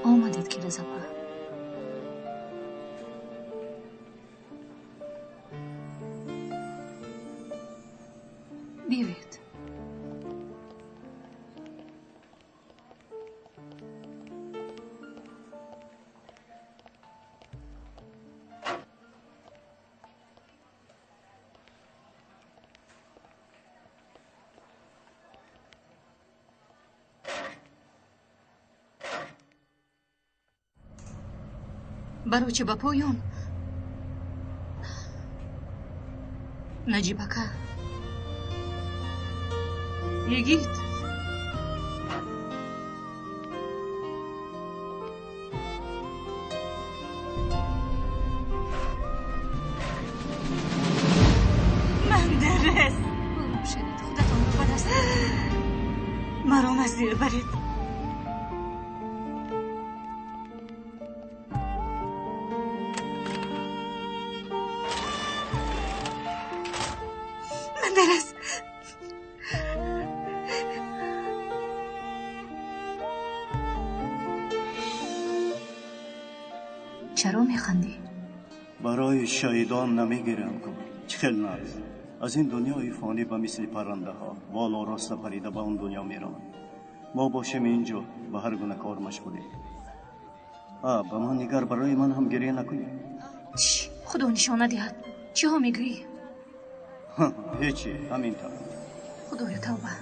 Омадед, Кирозапа. Биёед. Барои чӣ ба поён? Наҷиб ака. Йигит. Мандерес. Ором шавед, худатонро ба даст маро наздир баред. Мандерес. Чаро механдӣ? Барои шаҳидон намегирам кун. Чӣ хел нағз. Аз ин дунёи фонӣ ба мисли паррандаҳо боло роста парида ба он дунё мераванд. Мо бошем инҷо ба ҳар гуна кор машғулем. Ба ман нигар, барои ман ҳам гиря накунӣ. Чӣ? Худо нишона диҳад. Чиҳо мегӯӣ? Ҳечи, ҳамин тавр. Худоё, тавба.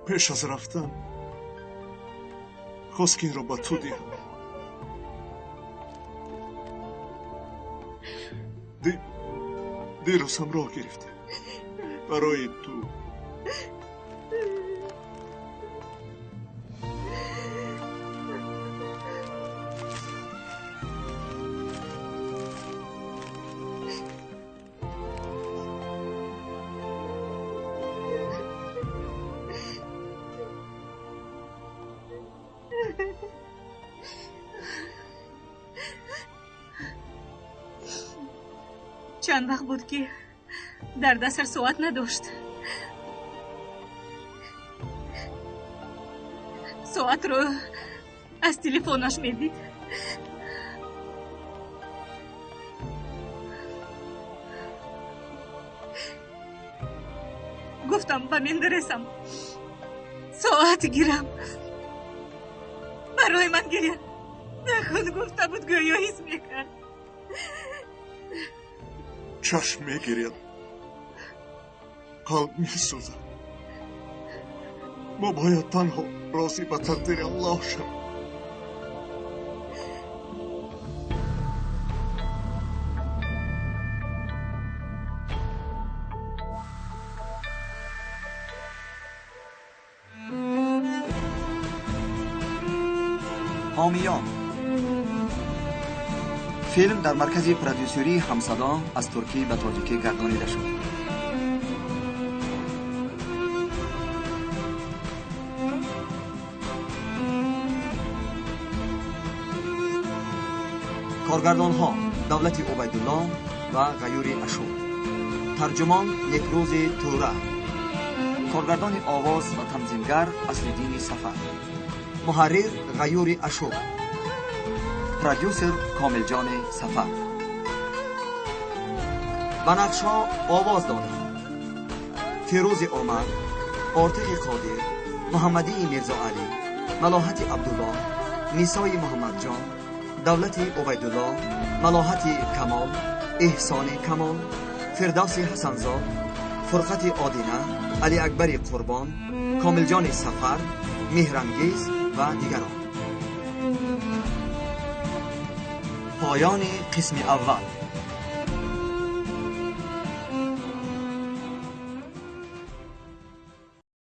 Пеш аз рафтан хост ки инро ба ту диҳам. Дирӯз ҳамроҳ гирифтем барои ту. Чанд вақт буд, ки дар дасташ соат надошт. Соатро аз телефонаш медид. Гуфтам ба Мендересам соат гирам. Барои ман гиря накун гуфта буд, гӯё ҳис мекард. Чашм мегиряд, қалб месӯзад. Мо бояд танҳо розӣ ба тақдири Аллоҳ шавем. Ҳомиён. Филм дар маркази продюсерии Ҳамсадо аз туркӣ ба тоҷикӣ гардонида шуд. Коргардонҳо Давлати Убайдулло ва Ғаюри Ашур, тарҷумон Некрӯзи Тӯра, коргардони овоз ва танзимгар Аслиддини Сафар, муҳаррир Ғаюри Ашур, продюсер Комилҷони Сафар. Ба нақшҳо овоз доданд Фирӯзи Омар, Ортиқи Қодир, Муҳаммадии Мирзоалӣ, Малоҳати Абдулло, Нисои Муҳаммадҷон, Давлати Убайдулло, Малоҳати Камол, Эҳсони Камол, Фирдавси Ҳасанзод, Фурқати Одина, Алиакбари Қурбон, Комилҷони Сафар, Меҳрангез ва дигарон. Поёни қисми аввал.